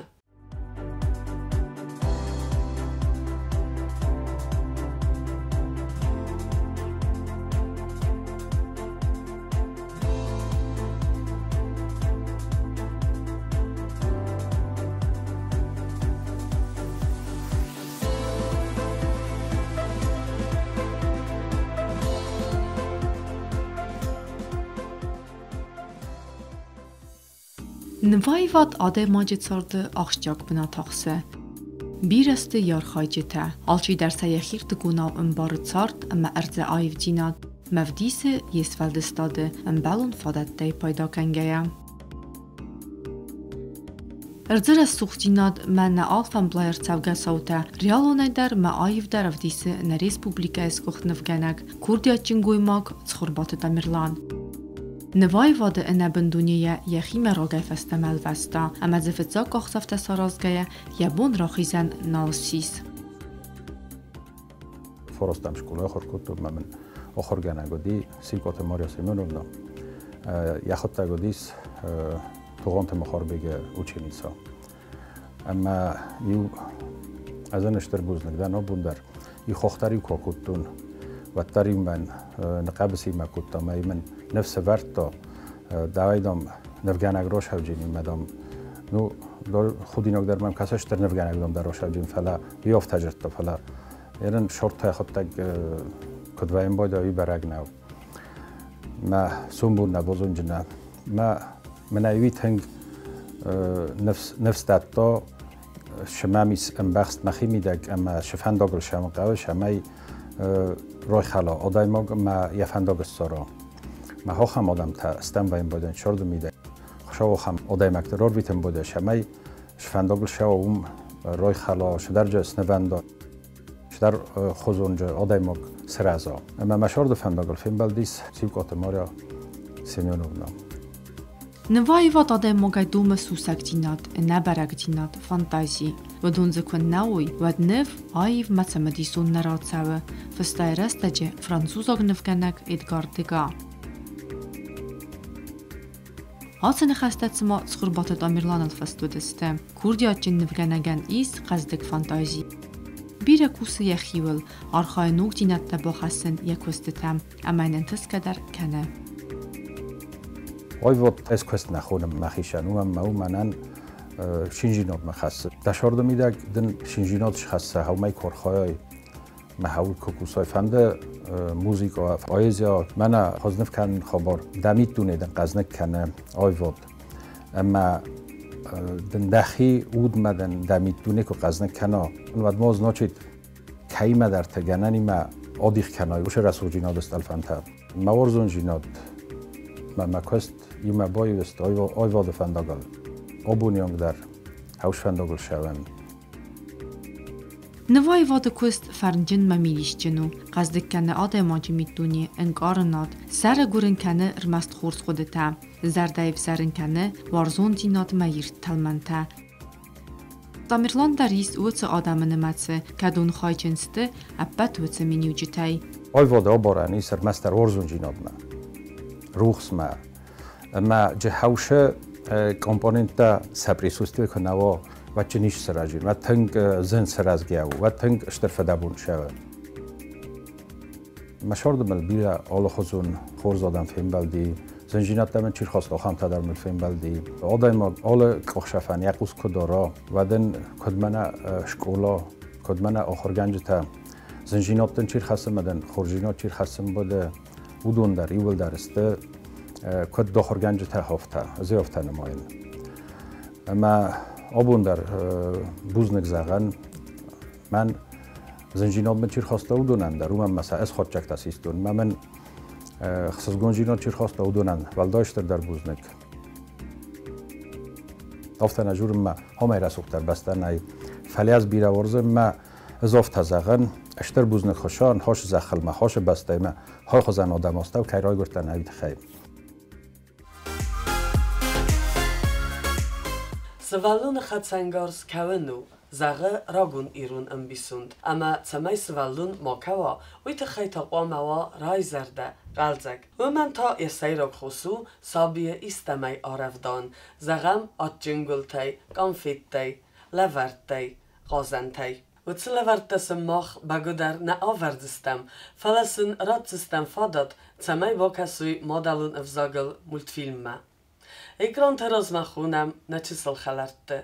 Нываивад адӕймаджы царды ахсджиаг бынат ахсы. Бирӕ сты йе архайджытӕ, алчидӕр сӕ йӕхирдыгонау ӕмбары цард ӕмӕ ӕрдзы аивдзинад, ӕмӕ ӕвдисы йе сфӕлдыстады ӕмбӕлон фадӕттӕй пайда кӕнгӕйӕ. Ӕрдзы рӕсугъддзинад мӕ нӕ алфӕмблай ӕрцӕугӕ цаутӕ реалонӕй дӕр мӕ аивдӕр ӕвдисы нӕ республикӕйы сгуыхт нывгӕнӕг, курдиатджын гоймаг Цхуырбаты Тамерлан. Нываивады ӕнӕбын дунейӕ йӕхимӕ рагӕй фӕстӕмӕ ӕлвӕста, ӕмӕ дзы фыццаг къахдзӕфтӕ саразгӕйӕ йӕ бон рахизӕн нал ссис. Фарастӕм скъолайы ахуыр кодтон, мӕ мын ахуыргӕнӕг уыди Сикъоты Марья Семеновна. Йӕхӕдӕг уыдис Тугъанты Махарбеги ученица. Ӕмӕ иу ӕз ын стыр бузныг дӕн абон дӕр. Иу хох дӕр-иу куы акодтон, уӕддӕр-иу мӕн ныхъхъӕбысимӕ кодта ӕмӕ мын ныфс ӕвӕрдта, давай, дам, нывгӕнӕг росӕвджынимӕ, дам, ну, худинаг дӕр мӕм кӕсы стыр нывгӕнӕг, дам, дӕр росӕвджын, фӕлӕ уый афтӕ дзырдта, фӕлӕ ерын шортӕ хъуыддаг куыд вӕййын байдайы, уый бӕрӕг нӕу. Мӕ сомбон нӕ базонджынӕ. Мӕ мӕнӕй уый тынг ныфс дӕтта, шымӕм ис ӕмбӕхст мӕхи мидӕг ӕмӕ шы фӕндагыл сӕм хъӕуы, цӕмӕй райхӕла адӕймаг ӕмӕ йӕ фӕндаг ссара. Мӕ ахӕм адӕмтӕ стӕм вӕййын байдайын царды мидӕг. Хуыцау ахӕм адӕймӕгты рарвитын байдайы, цӕмӕй шы фӕндагыл сӕуа, уым райхӕла, шыдӕрджы снывӕнда, шыдӕр хуызонджы адӕймаг сырӕза. Ӕмӕ мӕ сӕрды фӕндагыл фембӕлдис Сиукъаты Марья Семеновна. Нываивад адӕймагӕй домы сусӕгдзинад, ӕнӕбӕрӕгдзинад, фантази. Уыдон дзы куы нӕ уой, уӕд ныв аив мӕ цымыдисон нӕ рацӕуы, фыста йӕ рӕстӕджы французаг нывгӕнӕг Эдгар Дега. Ацы ныхӕстӕ цыма Цхуырбаты Тамерланыл фыст уыдысты. Курдиатджын нывгӕнӕгӕн ис хъӕздыг фантази. Бирӕ кусы йӕхиуыл, архайы ногдзинӕдтӕ бахӕссын йӕ куыстытӕм ӕмӕ йын ӕнтысгӕ дӕр кӕны. Аивад ӕз куыст нӕ хонын мӕхицӕн, уымӕн ӕмӕ у мӕнӕн шинжинадмӕ хӕссы. Дӕ сӕрды мидӕг дын шинжинад схӕсса, уымӕй куы архайай, мӕ хауд куы кусай, фӕнды музыка, поэзия, мӕнӕ хуызныв кӕнын хабар, дӕ миддуне дын хъӕзныг кӕны аивад. Ӕмӕ дын дӕхи удмӕ дын дӕ миддуне куы хъӕзныг кӕна, уӕд ма значит, кӕимӕдӕрты гӕнӕнимӕ адих кӕнай уыцы рӕсугъддзинады стъӕлфӕнтӕ. Мӕ уарзондзинад мӕ куыст иумӕ баиу сты аивады фӕндагыл. Абоны онг дӕр хӕус фӕндагыл ссӕуӕм. Нываивады куыст фӕрнджын мӕ мидисджын у, хъӕздыг кӕны адӕймаджы миддуне, ӕнкъарынад, сӕры гуырын кӕны ӕрмӕст хорз хъуыдытӕ, зӕрдӕйы взӕрын кӕны уарзондзинад мӕ ирд тӕлмӕнтӕ. Тамерлан дӕр ис уыцы адӕмы нымӕцы, кӕдон хайджын сты ӕппӕт уыцы миниуджытӕй. Аивады абарӕн ис ӕрмӕстдӕр уарзондзинадмӕ, рухсмӕ ӕмӕ джихаушы компоненттӕ сӕ присутствие куы нӕ уа, уӕд джы низ сырӕзин, уӕд тынг зын сырӕзгӕ у, уӕд тынг стыр фыдӕбон цӕуы. Мӕ сӕрды мыл бирӕ алыхуызон хорз адӕм фембӕлди, зындзинӕдтӕ мын чи рхаста, ахӕмтӕ дӕр мыл фембӕлди. Адӕймаг алы къухсӕфӕн йӕ хъус куы дара, уӕд ын куыд мӕнӕ скъола, куыд мӕнӕ ахуыргӕнджытӕ, зындзинӕдтӕн чи рхӕссы мӕ дын хорздзинад чи рхӕссын буде, уыдон дӕр иууылдӕр сты куыд ахуыргӕнджытӕ афтӕ, ӕз афтӕ нымайын. Ӕмӕ абон дӕр бузныг зӕгъӕн, мӕн зындзинадмӕ чи рхаста, уыдонӕн дӕр, уымӕн мӕ сӕ ӕз хатдзӕгтӕ систон. Мӕ мӕн хсызгондзинад чи рхаста, уыдонӕн уӕлдай стырдӕр бузныг. Афтӕ нӕ дзурын мӕ амӕй рӕсугъддӕр бӕстӕ нӕй. Фӕлӕ ӕз бирӕ уарзын мӕ ӕз афтӕ зӕгъын, стыр бузныг Хуыцауӕн, хосы зӕххыл мӕ хосы бӕстӕй мӕ хой хуызӕн адӕм астӕу кӕй райгуырдтӕн, уый тыххӕй. Сывӕллоны хӕцӕнгарз кӕуын у, зӕгъы рагон ирон ӕмбисонд. Ӕмӕ цӕмӕй сывӕллон ма кӕуа, уый тыххӕй та хъуамӕ уа райзӕрдӕ, хъӕлдзӕг. Уымӕн та йӕ сӕйраг хос у сабийы истӕмӕй арӕвдауын, зӕгъӕм, адджын гуылтӕй, къанфеттӕй, лӕвӕрттӕй, хъазӕнтӕй. Уыцы лӕвӕрттӕ сын мах бӕгуыдӕр нӕ авӕрдзыстӕм, фӕлӕ сын ратдзыстӕм фадат, цӕмӕй бакӕсой мадӕлон ӕвзагыл мультфильммӕ. Экранты размӕ хонӕм нӕ чысыл хӕлӕртты.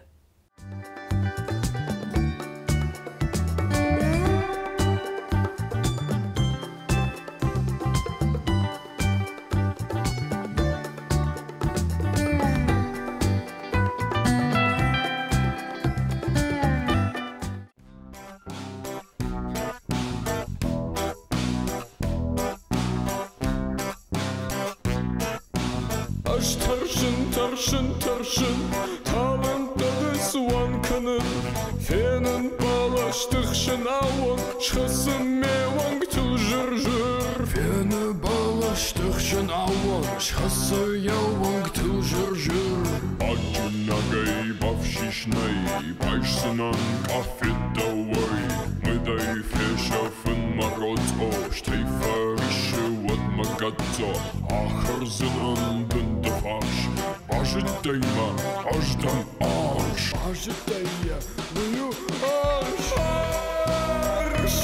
Ӕз тӕрсын, тӕрсын, тӕрсын, талӕнттӕ цуан кӕнын. Фенын бӕлӕсты хсӕн ауон, схӕцы ме уӕнгтыл зыр-зыр. Фены бӕлӕсты хсӕн ауон, схӕцы йӕ уӕнгтыл зыр-зыр. Адджынагӕй бафсис нӕй, байсдзынӕн къафет дӕуӕй. Мыдӕй фесӕфын мӕ роцъо, стӕй фӕриссы уӕд мӕ гӕддзо. Ахӕрдзынӕн дын дӕ фарс, базыдтай мӕ, ӕз дӕн арс. Базыдтай йӕ, уый у арс. Арс!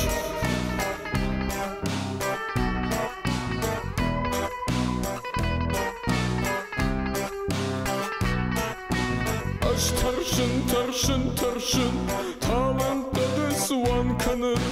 Ӕз тӕрсын, тӕрсын, тӕрсын, талӕнттӕ ды цуан кӕнын.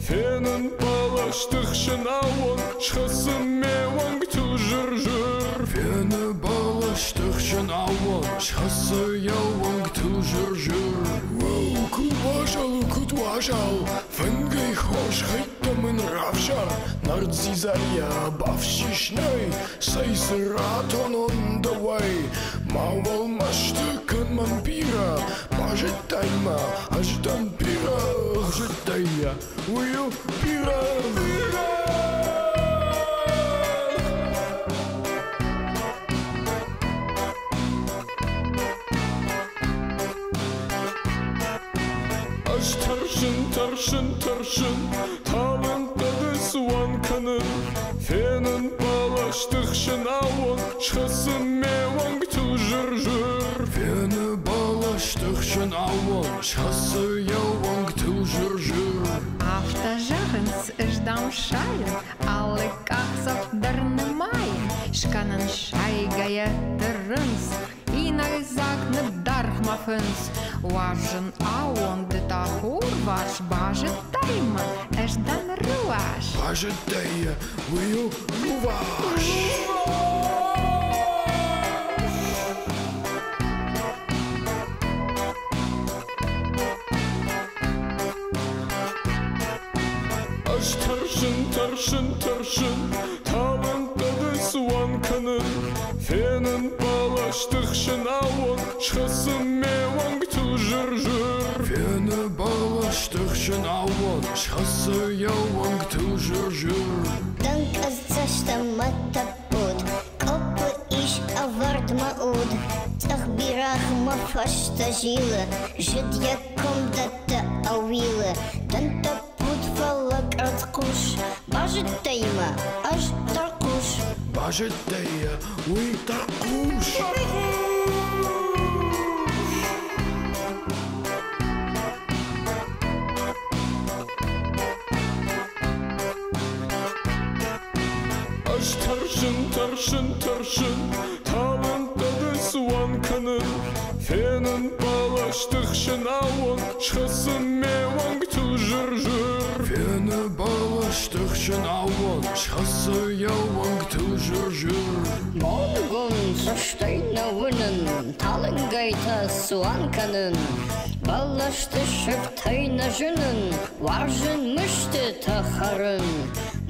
Фенын бӕлӕсты хсӕн ауон, схӕцы ме уӕнгтыл зыр-зыр. Фены бӕлӕсты хсӕн ауон, схӕцы йӕ уӕнгтыл зыр-зыр. Уӕу, куыд уазал у, куыд уазал, фынгӕй хорз хӕйттӕ мын равзар. Нард дзидзайӕ бафсис нӕй, цӕй цы ратонон дӕуӕй. Мауал мӕсты кӕн мӕн бирӕ, базыдтай мӕ, ӕз дӕн бирӕ. Зыдтай йӕ, уый у бирӕ. Бирӕ! Ӕз тӕрсын, тӕрсын, тӕрсын, талӕнттӕ ды цуан кӕнын. Фенын бӕлӕсты хсӕн ауон, схӕцы ме уӕнгтыл зыр-зыр. Фены бӕлӕсты хсӕн ауон, схӕцы йӕ уӕнгтыл зыр-зыр. Сайын, алы къахдзӕф дӕр нымайын, скӕнын сайгӕйӕ тырынц, инӕгдзаг ныддаргъ мӕ фындз. Уарзын ауон, ды та хурварс, базыдтай мӕ, ӕз дӕн рувас. Базыдтай йӕ, уый у рувас. Ӕз тӕрсын, тӕрсын, тӕрсын, талынгты цуан кӕнын, фенын бӕлӕсты хсӕн аууон, схӕцы ме уӕнгтыл зыр-зыр. Фены бӕлӕсты хсӕн аууон, схӕцы йӕ уӕнгтыл зыр-зыр. Тынг ӕздзӕстӕм мӕ тӕппуд, къоппы ис ӕвӕрд мӕ уд. Цъӕх бирӕгъ мӕ фӕстӕ зилы, зыд йӕ комдӕттӕ ӕууилы. Дӕн тӕппуд, фӕлӕ къӕрцхъус, базыдтай мӕ, ӕз тӕрхъус. Базыдтай йӕ, уый тӕрхъус. Ӕз тӕрсын, тӕрсын, тӕрсын, талынгты цуан кӕнын, фенын бӕлӕсты хсӕн аууон, схӕцы ме уӕнгтыл зыр-зыр. Фены бӕлӕсты хсӕн аууон, схӕцы йӕ уӕнгтыл зыр-зыр. Боныгон цӕстӕй нӕ уынын, талынгӕй та цуан кӕнын. Бӕлӕсты сыфтӕй нӕ зынын, уарзын мыстытӕ хӕрын.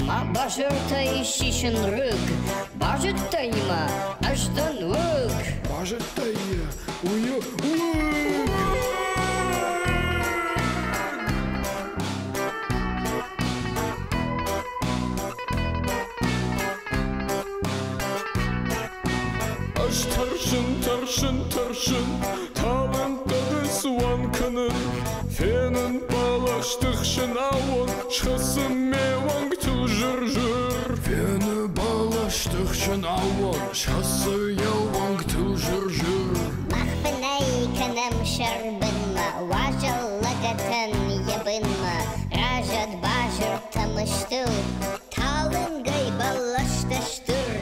Мӕ базыртӕй сисын рыг, базыдтай мӕ, ӕз дӕн уыг. Базыдтай йӕ, уый у уыг. Ӕз тӕрсын, тӕрсын, тӕрсын, талынгты цуан кӕнын, фенын бӕлӕсты хсӕн аууон, схӕцы ме уӕнгтыл зыр-зыр. Фены бӕлӕсты хсӕн аууон, схӕцы йӕ уӕнгтыл зыр-зыр. Мах фынӕй кӕнӕм сӕрбынмӕ, уазал лӕгӕтӕн йӕ бынмӕ, рӕзӕд базыртӕ мыстыл, талынгӕй бӕлӕстӕ стыр,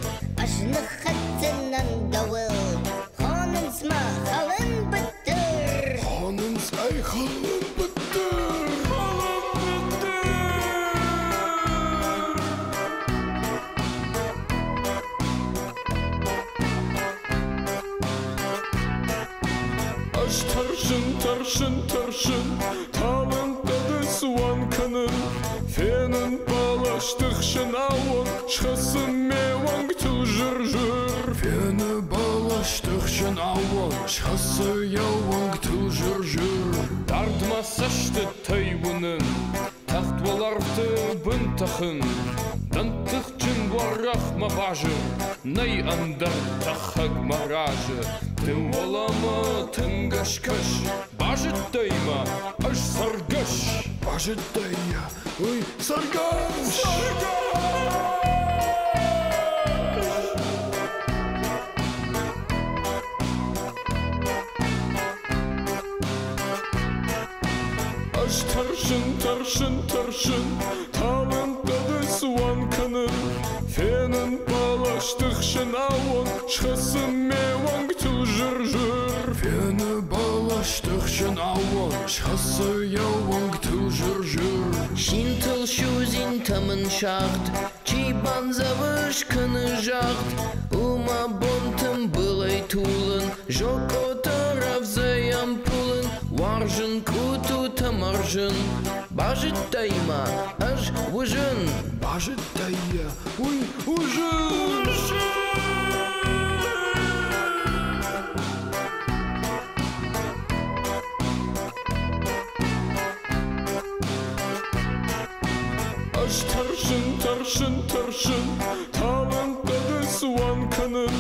ӕз ныххӕцдзынӕн дӕуыл. Хонынц мӕ хӕлын быттыр. Хонынц ӕй хӕлын быттыр. Хӕлын быттыр. Ӕз тӕрсын, тӕрсын, тӕрсын, талынгты цуан кӕнын, фенын бӕлӕсты хсӕн аууон, схӕцы ме уӕнгтыл зыр-зыр. Фены бӕлӕсты хсӕн аууон, схӕцы йӕ уӕнгтыл зыр-зыр. Дардмӕ цӕстытӕй уынын, тахт уӕлӕрвты бын тӕхын, дӕн тыхджын уӕрӕх мӕ базыр, нӕй ӕндӕр тӕхӕг мӕ разы. Ды уӕлӕмӕ тынг ӕскӕс, базыдтай мӕ, ӕз цӕргӕс. Базыдтай йӕ, уый цӕргӕс. Ӕз тӕрсын, тӕрсын, тӕрсын, талынгты цуан кӕнын, фенын бӕлӕсты хсӕн аууон, схӕцы ме уӕнгтыл зыр-зыр. Фены бӕлӕсты хсӕн аууон, схӕцы йӕ уӕнгтыл зыр-зыр. Синтыл судзинтӕ мын сагъд, чи бандзӕвы, скӕны загъд. У мӕ бон тымбылӕй тулын, зокъотӕ рӕвдзӕй ӕмпулын, уарзын къутутӕ мӕрзын. Базыдтай мӕ, ӕз уызын. Базыдтай йӕ, уый уызын. Ӕз тӕрсын, тӕрсын, тӕрсын, талынгты цуан кӕнын,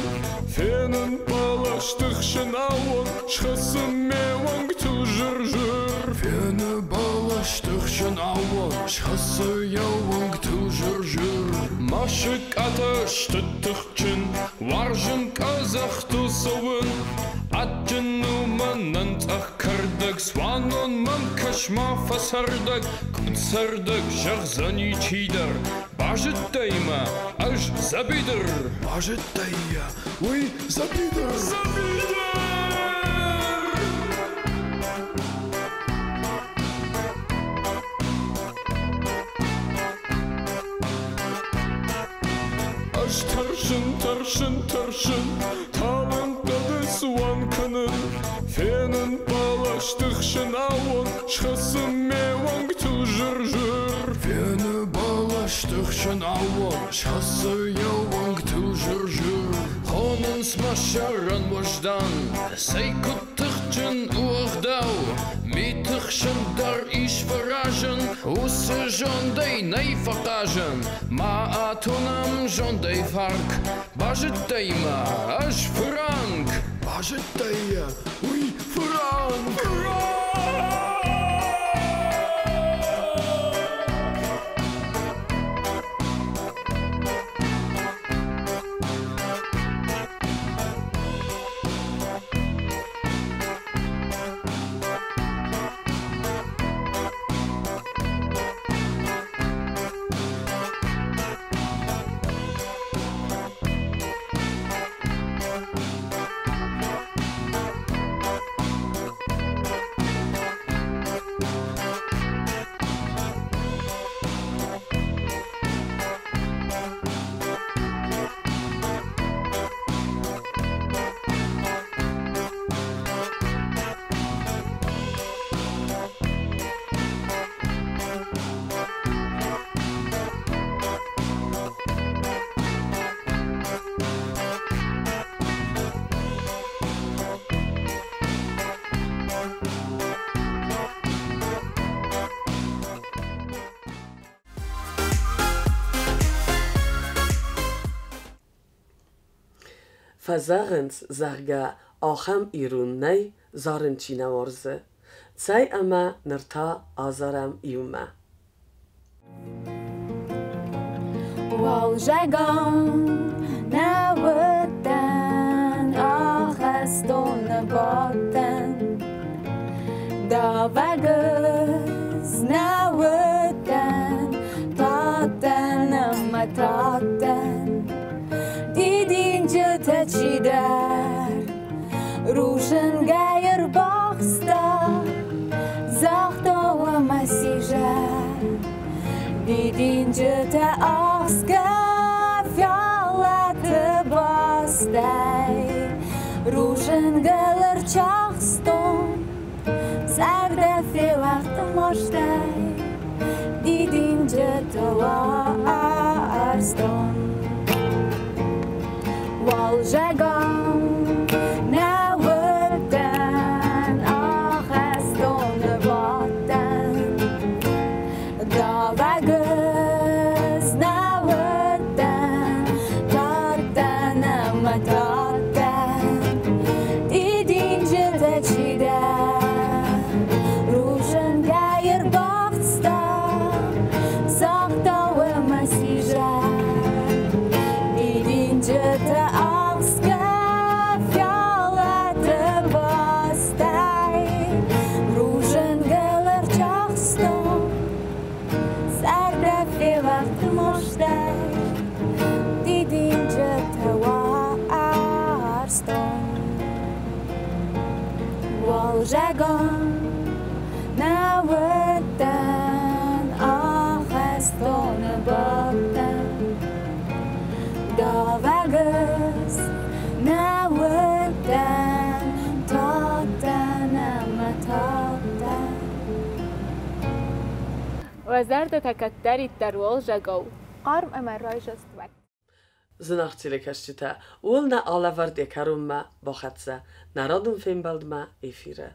фенын бӕлӕсты хсӕн аууон, схӕцы ме уӕнгтыл зыр-зыр. Фены бӕлӕсты хсӕн аууон, схӕцы йӕ уӕнгтыл зыр-зыр. Мӕ сыкъатӕ сты тыхджын, уарзын къӕдзӕхтыл цӕуын, адджын у мӕнӕн цъӕх кӕрдӕг, цуанон мӕм кӕсы. Ныхас ма фӕцӕрдӕг, куыд цӕрдӕг, зӕгъдзӕни чидӕр. Базыдтай мӕ, ӕз дзӕбидыр. Базыдтай йӕ, уый дзӕбидыр. Дзӕбидыр! Ӕз тӕрсын, тӕрсын, тӕрсын, талынгхъӕды цуан кӕнын. Фенын бӕлӕсты хсӕн аууон, схӕцы ме уӕнгтыл зыр-зыр. Фены бӕлӕсты хсӕн аууон, схӕцы йӕ уӕнгтыл зыр-зыр. Хонынц мӕ сӕрӕн уӕздан, цӕй куыд тыхджын у ӕгъдау. Миты хсӕн дӕр ис фӕразӕн, уыцы зондӕй нӕй фӕхъазӕн. Ма атонӕм зондӕй фарк, базыдтай мӕ, ӕз фыранк. Базыдтай йӕ, уый фыранк. Фӕзӕгъынц, зӕгъгӕ, ахӕм ирон нӕй, зарын чи нӕ уарзы. Цӕй ӕмӕ ныр та азарӕм иумӕ. Уалзӕгон нӕ уыдтӕн, ахӕстоны бадтӕн. Давӕг ӕз нӕ уыдтӕн, тадтӕн ӕмӕ тадтӕн. Дидинджытӕ чидӕр рудзынгӕй ӕрбахста, загъта ӕмӕ сизӕр. Дидинджытӕ ахсгӕ фиалӕты бастӕй, рудзынгыл ӕрчахстон, зӕрдӕ феуӕгъд мастӕй, дидинджыты уарзтон. Уалзӕгон нӕ уыдтӕн, ахӕстоны бадтӕн. Давӕг ӕз нӕ уыдтӕн, тадтӕн ӕмӕ тадтӕн. Дидинджытӕ чидӕр рудзынгӕй ӕрбахста, загъта ӕмӕ сизӕр. Дидинджытӕ ахсгӕ фиалӕты бастӕй, рудзынгыл ӕрчахстон, зӕрдӕ феуӕгъд мастӕй, дидинджытӕ уарзтон. Уалзӕгон нӕ уыдтӕн, ахӕстоны бадтӕн. Давӕг ӕз нӕ уыдтӕн, тадтӕн ӕмӕ тадтӕн. Уӕ зӕрдӕтӕ кӕддӕриддӕр уалзӕгау хъарм ӕмӕ райдзаст уӕд. Зынаргъ телекӕсджытӕ, ууыл нӕ алӕвӕрд йӕ кӕронмӕ бахӕццӕ. Нӕ радон фембӕлдмӕ эфиры.